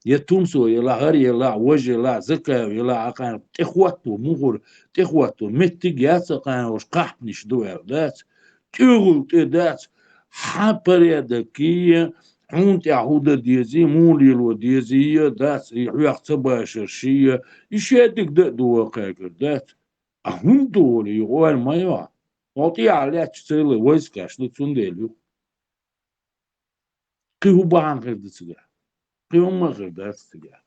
я тумсо, я лахьар, я лахь, вож, я лахь, Закаев, я лахь, акхаьн тӀехӀотто, мухӀар тӀехӀотто, меттиг яц акхаьн хӀорш кхахьпниш ду аьлла дац, тӀехула тӀе дац, хьан порядок я, хьуна тӀехь хӀу дан дезий, муха лело дезий, я дац, и хьоьх ца башар ший, я, и шейтиг дан а ду ван кхайкар дац. А хӀунда ду вара и гӀой ма йо? Хьо тӀехьа лаьтташ ца йилла войскаш ду, цундела ю. Кхин хӀун бахьана хир ду цигахь? Кхин хӀумма а хир дац цигахь.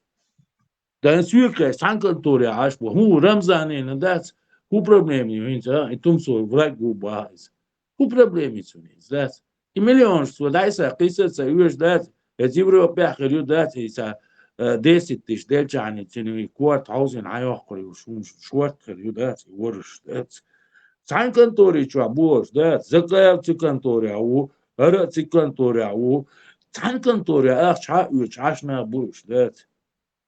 Дан соьга кхаьчча, цхьана конторе Ӏаш бу. ХӀун Рамзанина дац? ХӀун проблема ю хӀинца, а? И тумсо враг ву баха иза. ХӀун проблема ю цунна иза дац? И миллионаш цо дӀайса кхийса а ца оьшу дац? Эца Европехь хир ю дац, и ца, э, десять тысяч делчахьана цуьнан и корта хьовсийна хьан йоккхур ю, шун шорта хир ю дац, и ворш дац. Цхьана конторе чохь болуш дац, Закаев цу конторехь ву, хӀара а цу конторехь ву. Цхьана конторе ахча хьан а оьцуш Ӏаш нах бу уьш дац.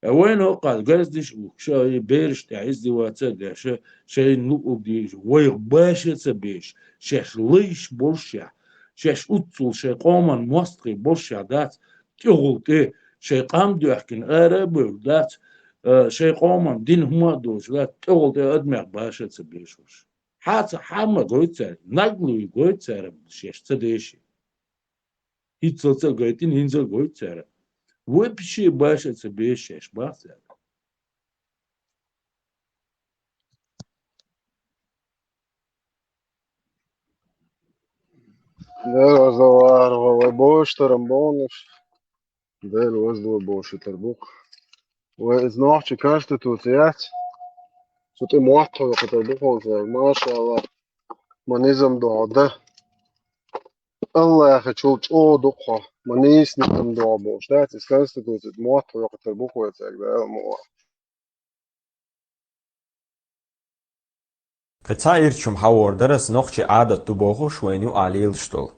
Э, вайна хӀокхуьнга гарздиш а ву, ша и бераш тӀехь издеваться а деш, шайна луъург дийша, вайх баша а ца беш, шаьш лайш болушехь, шаьш уццул шайн къоман мостагӀий болуш а дац, тӀехула тӀе шайн къам доьхкина ара а бевлла дац, э, шайн къоман дин хӀума а долуш дац, тӀехула тӀе адамех баша а ца беш уьш. Хьаца хьа ма гойту цара, нагло гойту цара шаьш ца деши. ХӀинццалц а гайтина, хӀинца а гойту цара. Вообще баша а ца беш шаьш бах цара. Дела вазло вара вай бовшатаран бовнаш. Дела вазло бовшатар бу-кх. Вай иза нохчийн конституци яц. Цу тӀе мотт хьокхуьйтур бу хьуна, машалла. Ма низам догӀу дан. Аллахьа чул чӀогӀа ду-кх хьо. Ма нийса низам догӀу бохуш дац, иза конституци мотт хьокхуьйтур бу хьуна цаьрга, Дала мукъ лахь. Кхин цхьа ирча хӀума хьан вор дара аса, нохчийн Ӏадат ду бохуш вайна юкъахь лелаш долу.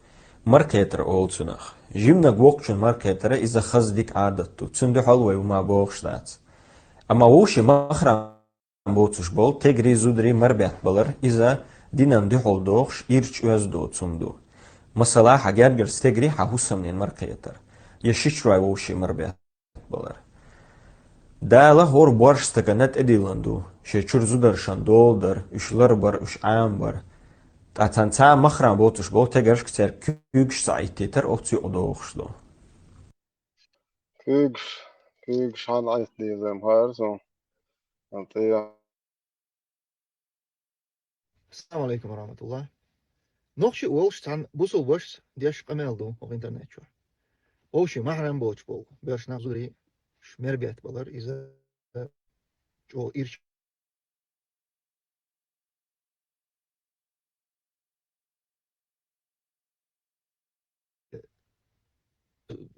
Маркхетар олу цунах. Жиманиг воккхачун маркхетара иза хаза дика Ӏадат ду. Цунна дуьхьал вай хӀума бохуш дац. Амма вовшийн махрам боцуш болу тегри, зудари марбетта балар, иза динан дуьхьал дохуш, ирча оьзда доцу хӀума ду. Масала, хьан гергара стегри хьан хӀусамнин маркхетар. Я шичой вовшийн марбетта балар. Дала хӀора борш стагана тӀедиллина ду, шен чуьра зударшна дола дар, уьш ларбар, уьш Ӏамабар. Ткъа цхьана цхьа махрам боцуш болу тегаршка цаьрга куьйгаш ца Ӏиттийтар оцу юкъа дохуш ду. Куьйгаш, куьйгаш хьанна Ӏиттадеза-м хаар суна. Ан тӀе Ассаламу алейкум ва рахматуллах. Нохчи а волуш цхьана бусулбашца деш къамел ду хӀокху интернет чохь. Вовшийн махьрам боцуш болу боьрша нах, зударий, ш-, мербетта балар, иза чӀогӀа ирча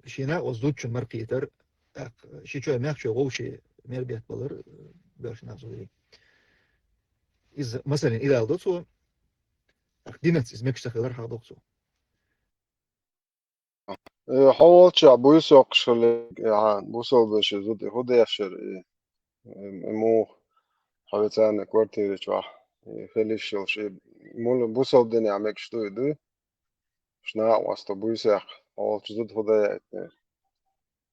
шена оцу зудчун маркхийтар, тӀаккха ши чой, мехчой вовшийн мербетта балар, боьрша нах, зударий. Иза, масалан, илал до цо, тӀаккха динаца иза мегаш ца хилар хьахдо цо. Э, хьо волчохь буьйса йоккхуш хилла, э, хьан, бусалба вешин зуда хӀун деш яра и, э, э, муха, хьо вецарна квартира чохь, э, хила йиш йолуш, и мула бусалба динехь мегаш ду и, дуй? Ш накъосту буьйсех, хьо волчу зуда хӀун деш яра?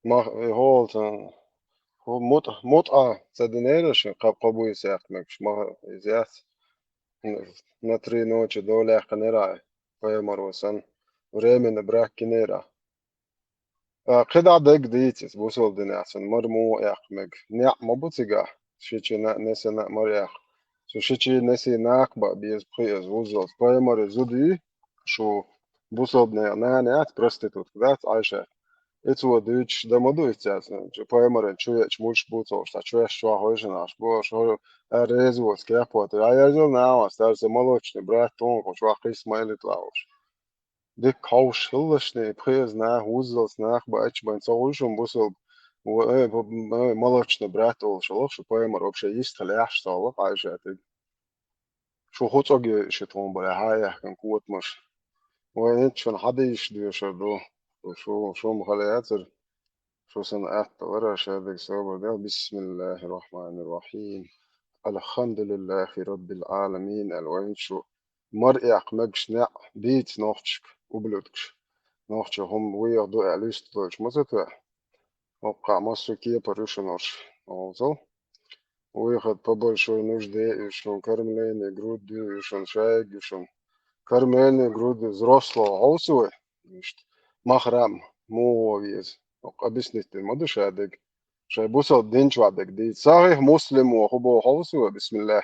Мах, э, хьо волчу, хӀу мутӀа, мутӀа ца динера шен кхо, кхо буьйсех мегаш, мах, иза яц. На три ночи долаьккхинера, пайхамаро санна, временный брак гинера. А, кхидӀа дерг дийца иза бусалба динехь, цунна мара муха эккха мега. НеӀ ма бу цигахь, шичина а, несина а мара эккха. Цу шичи, неси накха баа беза пхи иза вуззалц. Пайхамаран зуда ю шу бусалба нехан нана яц, проститутка дац Ӏайша. Ицо дуьйцуш дан ма ду иза цаьрца, чу пайхамаран чу веача муьлш бу ца хууш, цхьа чоьш чохь вайшинаш бу, шу а реза воцу кепота, я ерзал нахьа, старца молочный брат тхуна кху чохь кхийса ма илитла уьш. Дика хьовш хилалаш, и пхи иза нах, вуззалц нах баьчча бен ца хуьлу шуна бусалба, во-, э, бу-, э, молочный брат олуш олуш шу пайхамар вообще йистхила яхьаш ца хилла Ӏайшатиг. Шу хӀу цӀогий ши тхуна бара, хьа а яхкина котамаш. Вай хӀинца шуна хьадийша доьшур ду. Шу, шу, шу-м хала яцара. Шу сан атта вара, шадерг собар дел. Бисмиллахир-рахманир-рахим. Алхамдулиллахи раббил аламин. Аьлла вай хӀинца шу мара эккха мегаш неӀ бийца нохчашка, ублюдкаш. Нохча хӀума вуьйха ду аьлла, вуьста долчу ма ца тоьа. ХӀокху массо кепара ю шуна уьш, олцал. Выход по большой нужде ю шуна, кормление грудью ю шуна, шайга ю шуна. Кормление грудью взрослого хьовсу вай? Иштта. Махрам, муха веза? ХӀокху объяснить дина ма ду шадерг. Шайн бусалба дин чохь дерг дийца. Сахих Муслимо хӀун боху хьовсу вай, бисмиллах.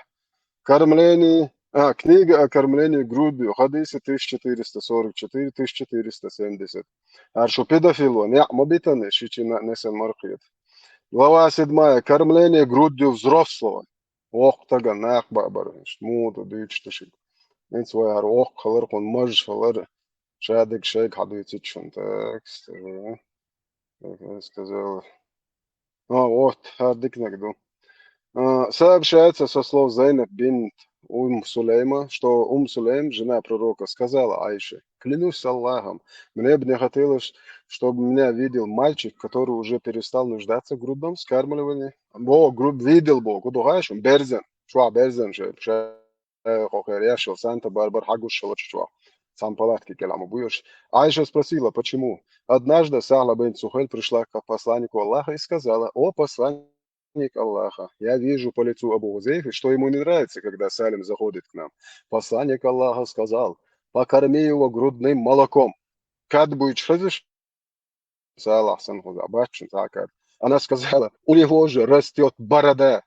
Кормление, а, книга о кормлении грудью, хадисы тысяча четыреста сорок четыре, тысяча четыреста семьдесят. Ара шу педофил ван, неӀ ма битана, шичина а, несана мара кхета. Глава седьмая. Кормление грудью взрослого. Воккха стагана накха баа бар, муха ду дуьйцуш ду шуьга. ХӀинца вай хӀара воккха хилар, кхунна мажа хилар, шадерг шайга хьадуьйцуьйту шуна. Так, стажи. Как я сказал. А, вот, хӀара диканиг ду. А, сообщается со слов Зайнаб бинт Ум Сулейма, что Ум Сулейм, жена пророка, сказала Айше: «Клянусь Аллахом, мне бы не хотелось, чтобы меня видел мальчик, который уже перестал нуждаться в грудном вскармливании». Бо, гру-, видел бо, куда гаешь, берзен, чуа берзен же, же. Э, кху хер яшал санта барбар хьагуш шалачу чохь. цхьана палатки кӀел ма буй уж. Айша спросила, почему. Однажды Сахла бинт Сухайль пришла к посланнику Аллаха и сказала: «О посланник Аллаха, я вижу по лицу Абу Хузейфы, что ему не нравится, когда Салим заходит к нам». Посланник Аллаха сказал: «Покорми его грудным молоком». Кад буйчу хезаш, Салахь сан хуза баччун цхьа кад. Она сказала: «У него же растёт борода».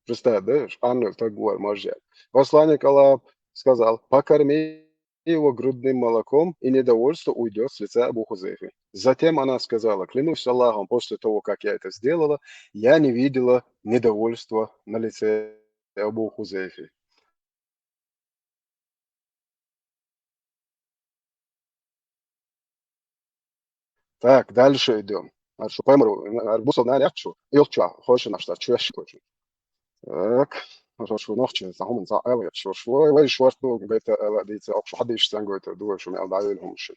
Представь, да? Анна так говорит, может. Посланник Аллаха сказал: «Покорми его грудным молоком, и недовольство уйдёт с лица Абу Хузейфы». Затем она сказала: «Клянусь Аллахом, после того, как я это сделала, я не видела недовольства на лице Абу Хузейфы». Так, дальше идём. Хорошо, поймару, арбусал на яхчу, илча, хоши нашта, чуяши кочу. Так, хорошо, нохчи, сахуман са эл яхчу, шо, вай шварту, гайта эл дийца, охшу хадиш сан гойта, дуа шо мел дайл хумши.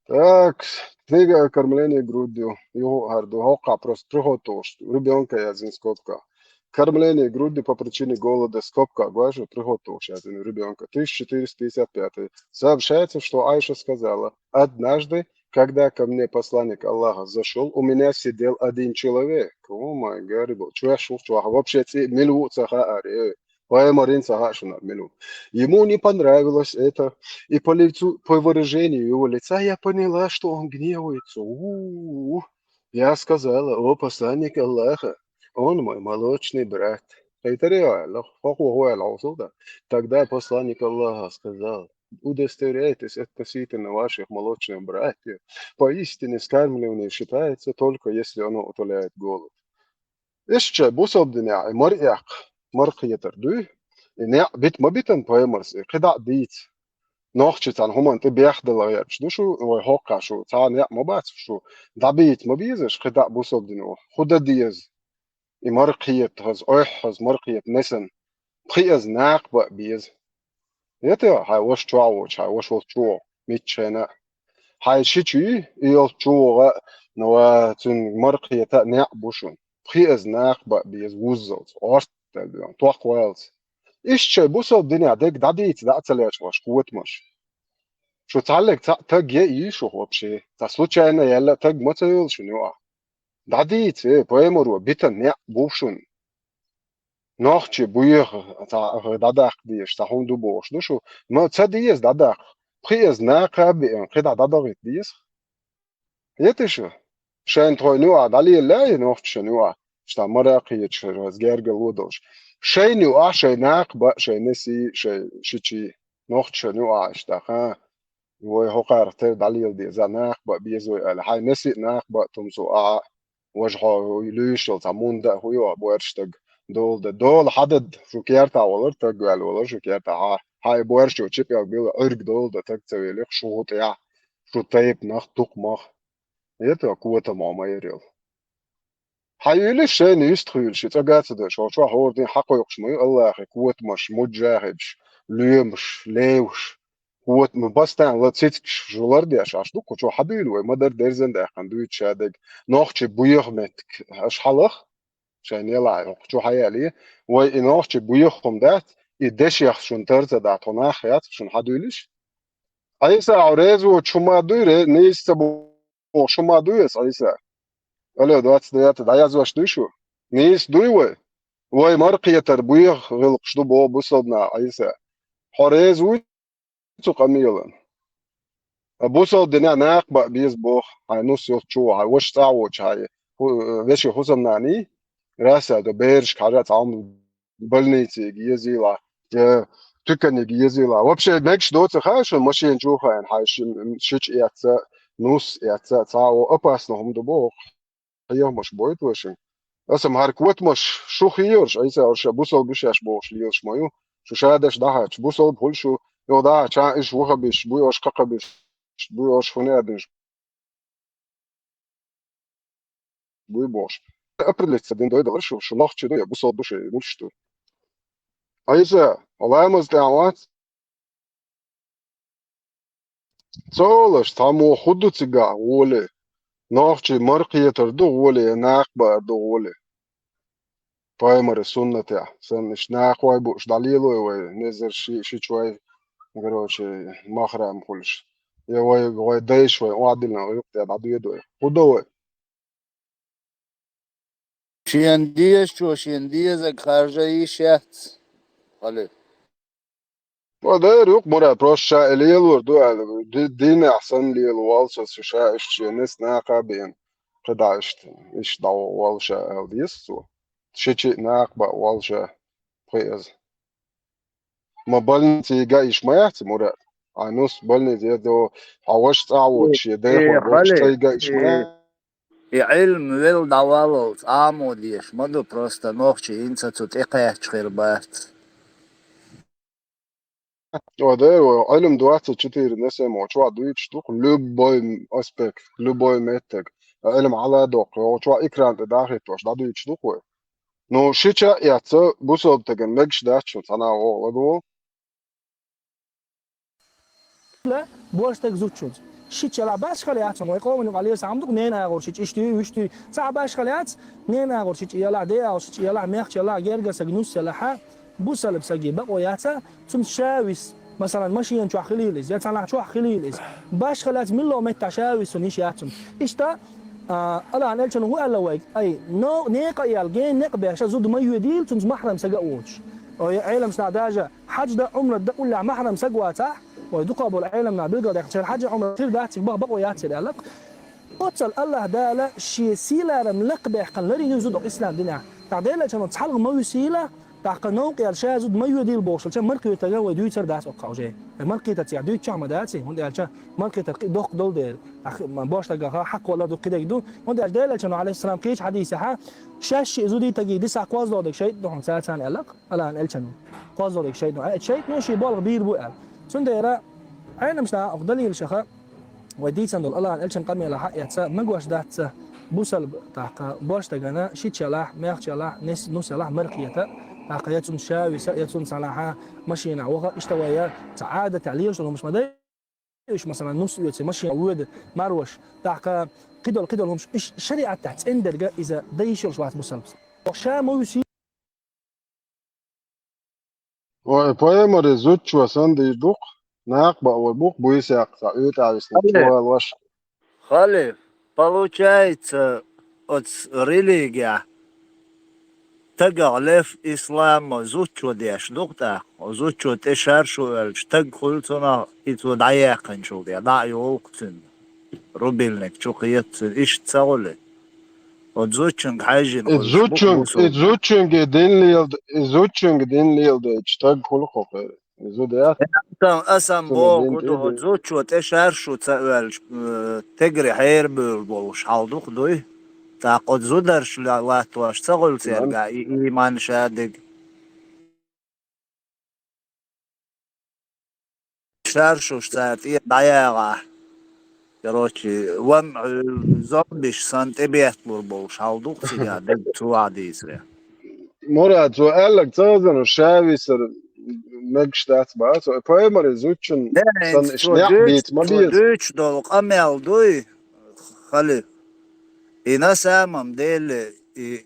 Так, книга о кормлении грудью, юху харду, хокка просто прихотуш, ребёнка я зин скобка. Кормление грудью по причине голода, скобка, гважу, прихотуш я зин ребёнка. Тысяча четыреста пятьдесят пятый. Сообщается, что Айша сказала: «Однажды, когда ко мне посланник Аллаха зашёл, у меня сидел один человек». О май гад, чё я шух, чё я вообще ци милу цаха аре. Пайхамарин цаха шунар милу. Ему не понравилось это, и по лицу, по выражению его лица я поняла, что он гневается. У-у-у. Я сказала: «О посланник Аллаха, он мой молочный брат». Хайтарио, хохо, хохо, да. Тогда посланник Аллаха сказал: «Удостоверяйтесь относительно ваших молочных братьев. Поистине скармливание считается только если оно утоляет голод». Иштта бусалба динехь и маръяккха, маркхетар дуй, и неӀ бита ма битан пайхамарс, и кхидӀа дийца. Нохчи цхьана хӀуманна тӀе бехдала гӀерташ ду шу, вай хӀоккхахь шу, цхьа неӀ ма бац шу, дӀабийца ма безаш, кхидӀа бусалба дино. ХӀун дан деза? И маркхета хаза, ойхьаза маркхета месан. Пхи аз накха баа беза. Ета, хьай ваша чохь воцуш, хьай ваша волчу чохь, миччахьена а. Хьай ши чуьй, и йолчу чу вогӀа а, ва цуьнан маркхета а неӀ бу шуна. Пхи аз накха баа беза вуззалц, гӀорта аьлла, тохкавалц. Иштта шайн бусалба динехь дерг дӀадийца дӀа а ца лечкъош котамаш. Шу цхьаллиг цхьаъ таг е а йий шух вообще? Цхьа случайно яьлла а таг ма ца йолу шуна юкъахь? ДӀадийца, э, пайхамаро битан неӀ бу шуна. Нохчий буьйха цхьа дӀадаккха дезаш, цхьа хӀума ду бохуш ду шу. Ма ца деза дӀадаккха. Пхи аз накха а беана, кхидӀа дӀадахийта деза. Ета шу? Шайна тхойна юкъахь дӀалелале, нохчашна юкъахь, иштта мара а кхеташ, гергарло долуш. Шайна юкъахь шайн накха баа, шайн несий, шайн шичий, нохчашна юкъахь иштта, ха. Вай хӀокхарах тера дӀалела деза, накха баа беза вай аьлла. Хьайн несий а накха баа тумсо ахьа, важа хьо луьйш йолу цхьа мунда а хӀу йо, боьрша стаг дола дан. Дола хьадада, шу кертахь валар, таг ваьлла валар, шу кертахь хьа, хьайн боьршачу чипел била, Ӏуьрг дола дан таг ца велих, шу гӀу тӀехь, шу тайпанах, тукхамах. Ета котам хьо ма ярел. Хьан юьлиш шайна юьстахуьйлуш, и цӀа га а ца деш, хьо чохь хӀора дин хьакхойкхуш ма ю Аллахе котамаш, муджахидаш, лоьмаш, леваш, котам, бастан ла цицкаш жулар деш, аш ду кху чохь хьан дуьйла вай, ма-дарра дерзан даьккхина дуьйцу ша дерг, нохчий буьйха меттиг, аш хьалах, шайна елахь, кху чу хьан ялий, вай и нохчий буьйха хӀума дац, и дешех шуна тар ца дац, хьо нах яц, шуна хьан дуьйлиш? Ӏийса, хьо реза воцуш хӀума дуй, ре-, нийса ца бу- Оха шу ма дуй аса, Ӏийса? Алло, двадцать девятый, дӀаязвеш дуй шу? Нийса дуй вай? Вай маркхетар буьйха гӀиллакхаш ду боху бусалба наха, Ӏийса. Хьо реза вуй цу къамелан? Ткъа бусалба динехь накха баа беза боху, хьайн нус йолчу, хьайн ваша цӀахь воцуш, хьайн хӀу-, вешин хӀусамнаний, раса до берашка хьажа цхьа хӀума больницега езийла, я туьканиг езийла. Вообще, мегаш доцу хаьа шуна машина чу хаийна, хьайн ши-, шича эцца, нус эцца, цхьа а опасно хӀума ду боху. Хьехамаш бойту вай шуьга. Аса-м хӀара котамаш шу хийораш, Ӏийса, аша бусалба ю шаьш бохуш лелаш ма ю. Шу ша деш дӀахьаьча, бусалба хуьлу шу, юха дӀахьаьча, ша иша вахабиш буй, аша кхакхабиш буй, аша хӀун аьлла динаш буй бохуш. Определиться дина дойдалара шу, шу нохчи ду я бусалба ду шу, луш ду. Ӏийса, хьо ламаз тӀехь вац? Ца олуш, цхьаммо хӀун ду цигахь гӀоле? Нохчий маркхетар ду гӀоле я накха баар ду гӀоле? Пайхамаран суннатехь санна, иштта накхой бууш дӀалелой вай, незар ши-, шичой, короче, махрам хуьлуш. Я вай, вай дайша вай охьадиллина юкъе дӀадоьду вай. ХӀун до вай? Шен дезачо шен дезаг харжа йиш яц, хали. Ва дера юкъ, Мурад, просто ша и лелор ду аьлла, ди-, дийнахь санна лела волу со, ша иштта шен нес накха а беана, кхидӀа иштта, иштта дӀаволу ша аьлла деза цо. Ши чиъ накха баа волу ша, пхи эза. Ма больнице ган йиш ма яц, Мурад. Ай, нус больнице еза, хьан ваша цӀахь воцуш, я дехо воцуш, цай ган йиш ма яц. И Ӏилма велла дӀаваллалц Ӏамо дезаш ма ду, просто нохчий хӀинца цу тӀекхаьчча хир бац. О, да, о, Ӏилма двадцать четыре на семь, о, чохь дуьйцуш ду-кх, любой аспект, любой меттиг. Ӏилма хьала а доккху, о, чохь экран тӀе дахийтош дӀадуьйцуш ду-кх вай. Ну, ши ча а эцна, бусалба стагана мегаш дац шуна цхьана а вогӀу ладугӀу. Божа стаг зудчуьнца. Ши ча ялахь башхала яц, вай къоман юкъахь леса хӀума ду-кх, ненан агӀор ши ча иштта юй, вуьшта юй. Цхьа башхала яц, ненан агӀор ши ча ялахь, ден агӀор ши ча ялахь, мехкан ялахь, гергара стаг нус ялахь, бусалба стаге бакъо яц, цунца ша виса. Масалан, машена чохь хилийла иза, я цхьанхьа чохь хилийла иза. Башхала яц, милла меттахь ша виса цунна йиш яц цунна. Иштта, а, Аллахьан элчано хӀун аьлла вайга? Ай, но, некъа а яьлла, гена некъ а беш, зуда ма йоьдийла, цунца махьрам стаг а воцуш. Ой, Ӏеламнаха даже хьаьж дан, Ӏумрат дан уллехь махьрам стаг вацахь, ой, дукхах болу Ӏеламнаха билгалдаьккхинчара хьаьж а, Ӏумрат хир дац цига баха бакъо яц церан аьлла-кх. Оццул Аллахь Дала шен сийлара-м лакхабаьккхина ларйина зуда хӀокху ислам динехь. ТӀаккха Делан элчано цхьалха ма висийла, тӀаккха новкъа яьлла ша зуда ма йоьдийла бохуш хилча, мархийтарг вай дуьйцур дац оцу хьожий. Вай мархийтар цигахь дуьйцуш ма дац, хӀунда аьлча мархийтар кхин доккха долу дела. ТӀаккха ма божа стагах хьакхоллар ду, кхидерг ду. ХӀунда аьлча Делан элчано, Ӏалайхиссалам, кхечу хьадисехь, шаьш шиъ зудийтаргий дисахь кхозлагӀа дерг шайтӀа ду хьуна цацарна аьлла-кх, Аллахьан элчано. КхозлагӀа дерг шайтӀа ду. Э, шайтӀано шен болх бийр бу аьлла. Цундела Ӏеламнаха оха далилашха вай дийцина долу Аллахьан элчан къамелах хьаэцна, магош дац бусалба тӀаккха божа стагана ши ча ялахь, мехкан ча ялахь, нес-, нус ялахь мархета, тӀаккха я цунна ша виса, я цунна цхьанхьа машенахь ваха, иштта вай я цхьа Ӏадатехь лелаш долу хӀумаш ма дай уьш, масалан, нус оьций, машенахь воьду, марваш, тӀаккха кхидолу, кхидолу хӀумаш, уьш шариӀатехь цӀена дерг иза дан йиш йолуш вац бусалба стаг. Ша ма вуьсий. Вай, пайхамаре зудчо санна дийр ду-кх, накха баа вай бу-кх буьйсехь цхьа оьтӀа висина чувалош. Халиф, получается, оцу религехь стагах леф исламо зудчо деш ду-кх тӀаккха. Зудчо тӀе шаршу аьлча, стаг хуьлу цунах, и цо дӀаяьккхинчул тӀе, дӀа а йолу-кх цуьнан. Рубильник чу кхета цуьнан, иштта ца хуьлу. Оцу зудчуьнга хьаьжжина хуьлуш бу-кх бусалба. И зудчуьнга дин лелад-, и зудчуьнга дин леладайташ стаг хуьлу-кх хӀокхуьнан. Зуда яц. Асан, асан боху ду, оцу зудчо тӀе шаршу ца оьллуш, э, тегари хьерабевлла болуш хьал ду-кх дуй. ТӀаккха оцу зударша ла-, латтош ца хуьлу церга и ийман шадерг. Шаршуш цара тӀера дӀаягӀахь. Короче, ван Ӏуьллу зомбиш санна тӀебетталур болуш хьал ду-кх цигахь дерг цо ваӀда дийцаре. Мурад, цо аьлларг ца хаза, ша висар мегаш дац баха цо. Пайхамаре зудчун санна иштта некъ бийца ма беза. Дуьйцуш долу къамел дуй, халиф. И на самом деле, и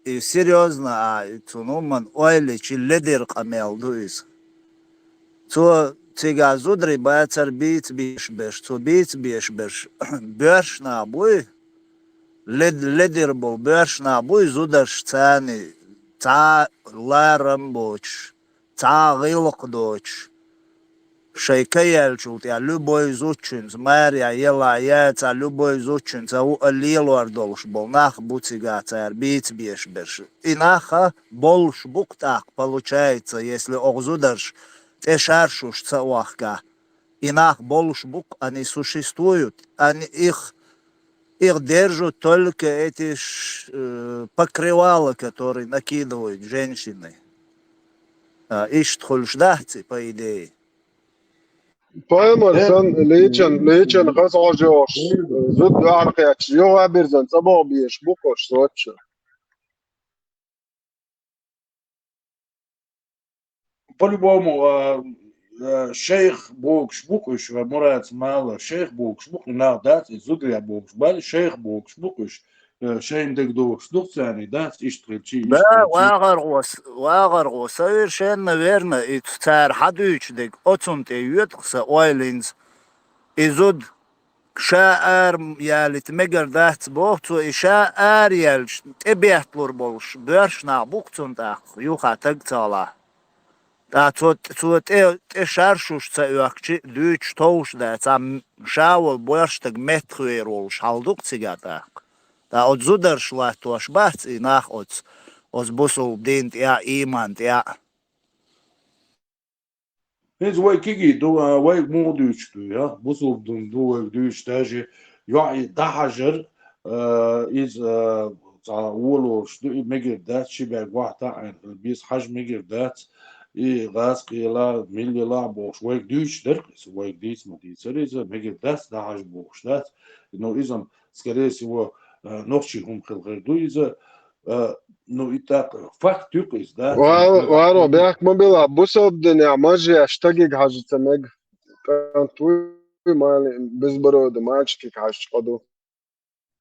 И серьёзно, а, и цунна хӀуманна ойла йича ледара къамел ду иза. Цо цигахь зударий бацара бийца беш берш, цо бийца беш берш боьрша нах буй, лед-, ледара болу боьрша нах буй, зударш царний цхьа а ларам боцуш, цхьа а гӀиллакх доцуш, шайн ка яьллачул тӀаьхьа любой зудчуьнца, маре яла, яца, любой зудчуьнца ву а лелор долуш болу нах бу цигахь цара бийца беш берш. И нах а болуш бу-кх тӀаккха, получается, если оха зударш тӀе шаршуш ца вахка. И нах болуш бу-кх, они существуют, они их Их держат только эти ш-, э, покрывала, которые накидывают женщины. А, иштта хуьлуш дац и, по идее. Пайхамар сан личан, личан хаза хьожа йогӀуш, зуда дуьхьал кхетча, юха а бирзан цӀа боху беш бу-кх уьш соцчу. По-любому, а, а, шайх бохуш бу-кх уьш, ва Мураца мала, шайх бохуш бу-кх и нах, дац, и зударий бохуш бац, шайх бохуш бу-кх уьш. Э, шайна дагадогӀуш ду-кх царна, дац, иштта хилча, иштта хилча. ВагӀаргӀо с-, вагӀаргӀо, совершенно верно, и цу цара хьадуьйцу дерг, оцунна тӀе йоьду-кх сан ойланца. И зуда ша ара ялийта мегар дац, боху цо, и ша ара яьлча, тӀебетталур болуш боьрша нах бу-кх цунна тӀаккха, юха таг ца Ӏалахь. ТӀаккха цо, цо тӀе, тӀе шаршуш ца оьхкича, дуьйцуш товш дац, цхьа м-, ша волу боьрша стаг меттахвер волуш хьал ду-кх цигахь тӀаккха. ТӀаккха оцу зударша латтош бац и нах оцу, оцу бусулба дин тӀехь а, ийман тӀехь а. ХӀинца вай кегий ду, а, вайга муха дуьйцуш ду, я? Бусулба дин ду вайга дуьйцуш, даже йоӀ и дӀахьажар, а, иза, а, цхьа волуш ду, и мегар дац, ши бӀе гохь таӀийна хила беза, хьажа мегар дац, и гӀазкхи елахь, милла елахь бохуш, вайга дуьйцуш дара-кх иза, вайга дийца ма дийцара иза, мегар дац, дӀахьажа бохуш дац. Ну, иза-м, скорее всего, а, нохчийн хӀума хила хир ду иза, а, ну, и тӀаккха факт ю-кх иза, да? Ва-, варо, бехк ма билла, бусалба динехь маж еш стагиг хьажа ца мега. КӀант вуй, мали-, безбородый мальчикиг хьажча къа ду.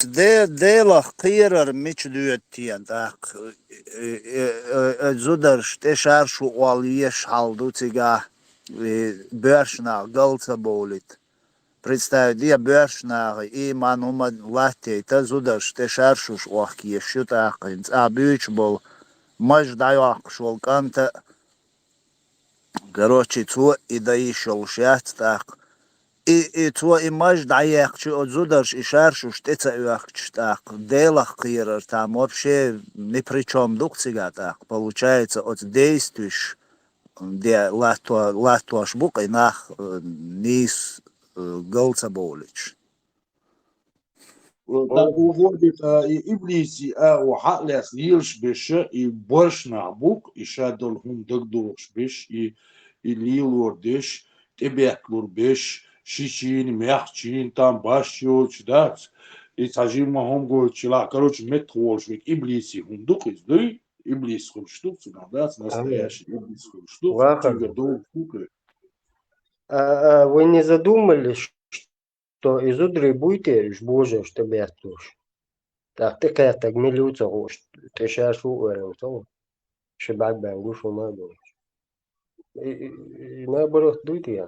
Де-, Делах кхерар мича доьду те тӀаккха? Э, э, э, э, зударша тӀе шаршу олла езаш хьал ду цигахь, э, боьрша нах гал ца бовлийта. Представить де, боьрша наха ийман хӀума латтайта, зударша тӀе шаршуш охка езаш ю тӀаккха хӀинца. Ахь буьйцуш болу маж дӀайоккхуш волу кӀанта а, короче, цо а и дан йиш йолуш яц тӀаккха. И, и цо и маж дӀаехча, оцу зударша и шаршуш тӀе ца оьхкуш тӀаккха, Делах кхерар там вообще ни при чём ду-кх цигахь тӀаккха. Получается, оцу действуеш де латто-, латтош бу-кх и нах, э, нийса, э, гал ца бовлуьйтуш. Э, тӀаккха ву хӀордита, и иблисийн агӀо хьа а лаьцна лелаш берш, и боьрша нах бу-кх, и ша долу хӀума дагадогӀуш берш, и, и лелор деш, тӀебетталур берш, шичийн, маьхчийн, там баш йоцуш дац. И цхьа жимма хӀума гойтуш хилахь, короче, меттах волуш верг иблисийн хӀума ду-кх иза, дуй? Иблис хуьлуш ду-кх цунах, дац, настоящий иблис хуьлуш ду-кх, вахар, цуьнгара долуш ду-кх. А, а вы не задумались, что и зударий буй те уьш божарша тӀебетталуш? ТӀаккха тӀекхеттарг мила ю ца хууш, тӀе шаьш ву а ваьлла ца ву. Ши бӀаьрг баьнна гуш хӀума а долуш. И, и, и наоборот дуй те?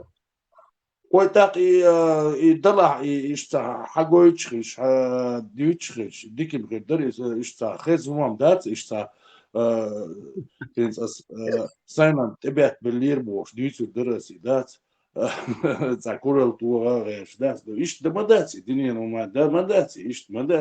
Ой, тӀаккха и, а, и далахь, и, иштта хьагойтуш хилча, хьадуьйцуш хилча, дика-м хир дара иза, иштта хеза хӀума-м дац, иштта, а, хӀинца ас, а, сайна тӀебеттабеллера бохуш, дуьйцур дара ас и, дац. Цхьа куралла тоха а гӀерташ дац. Иштта дан ма дац и, динан хӀума дан ма дац и, иштта ма дац.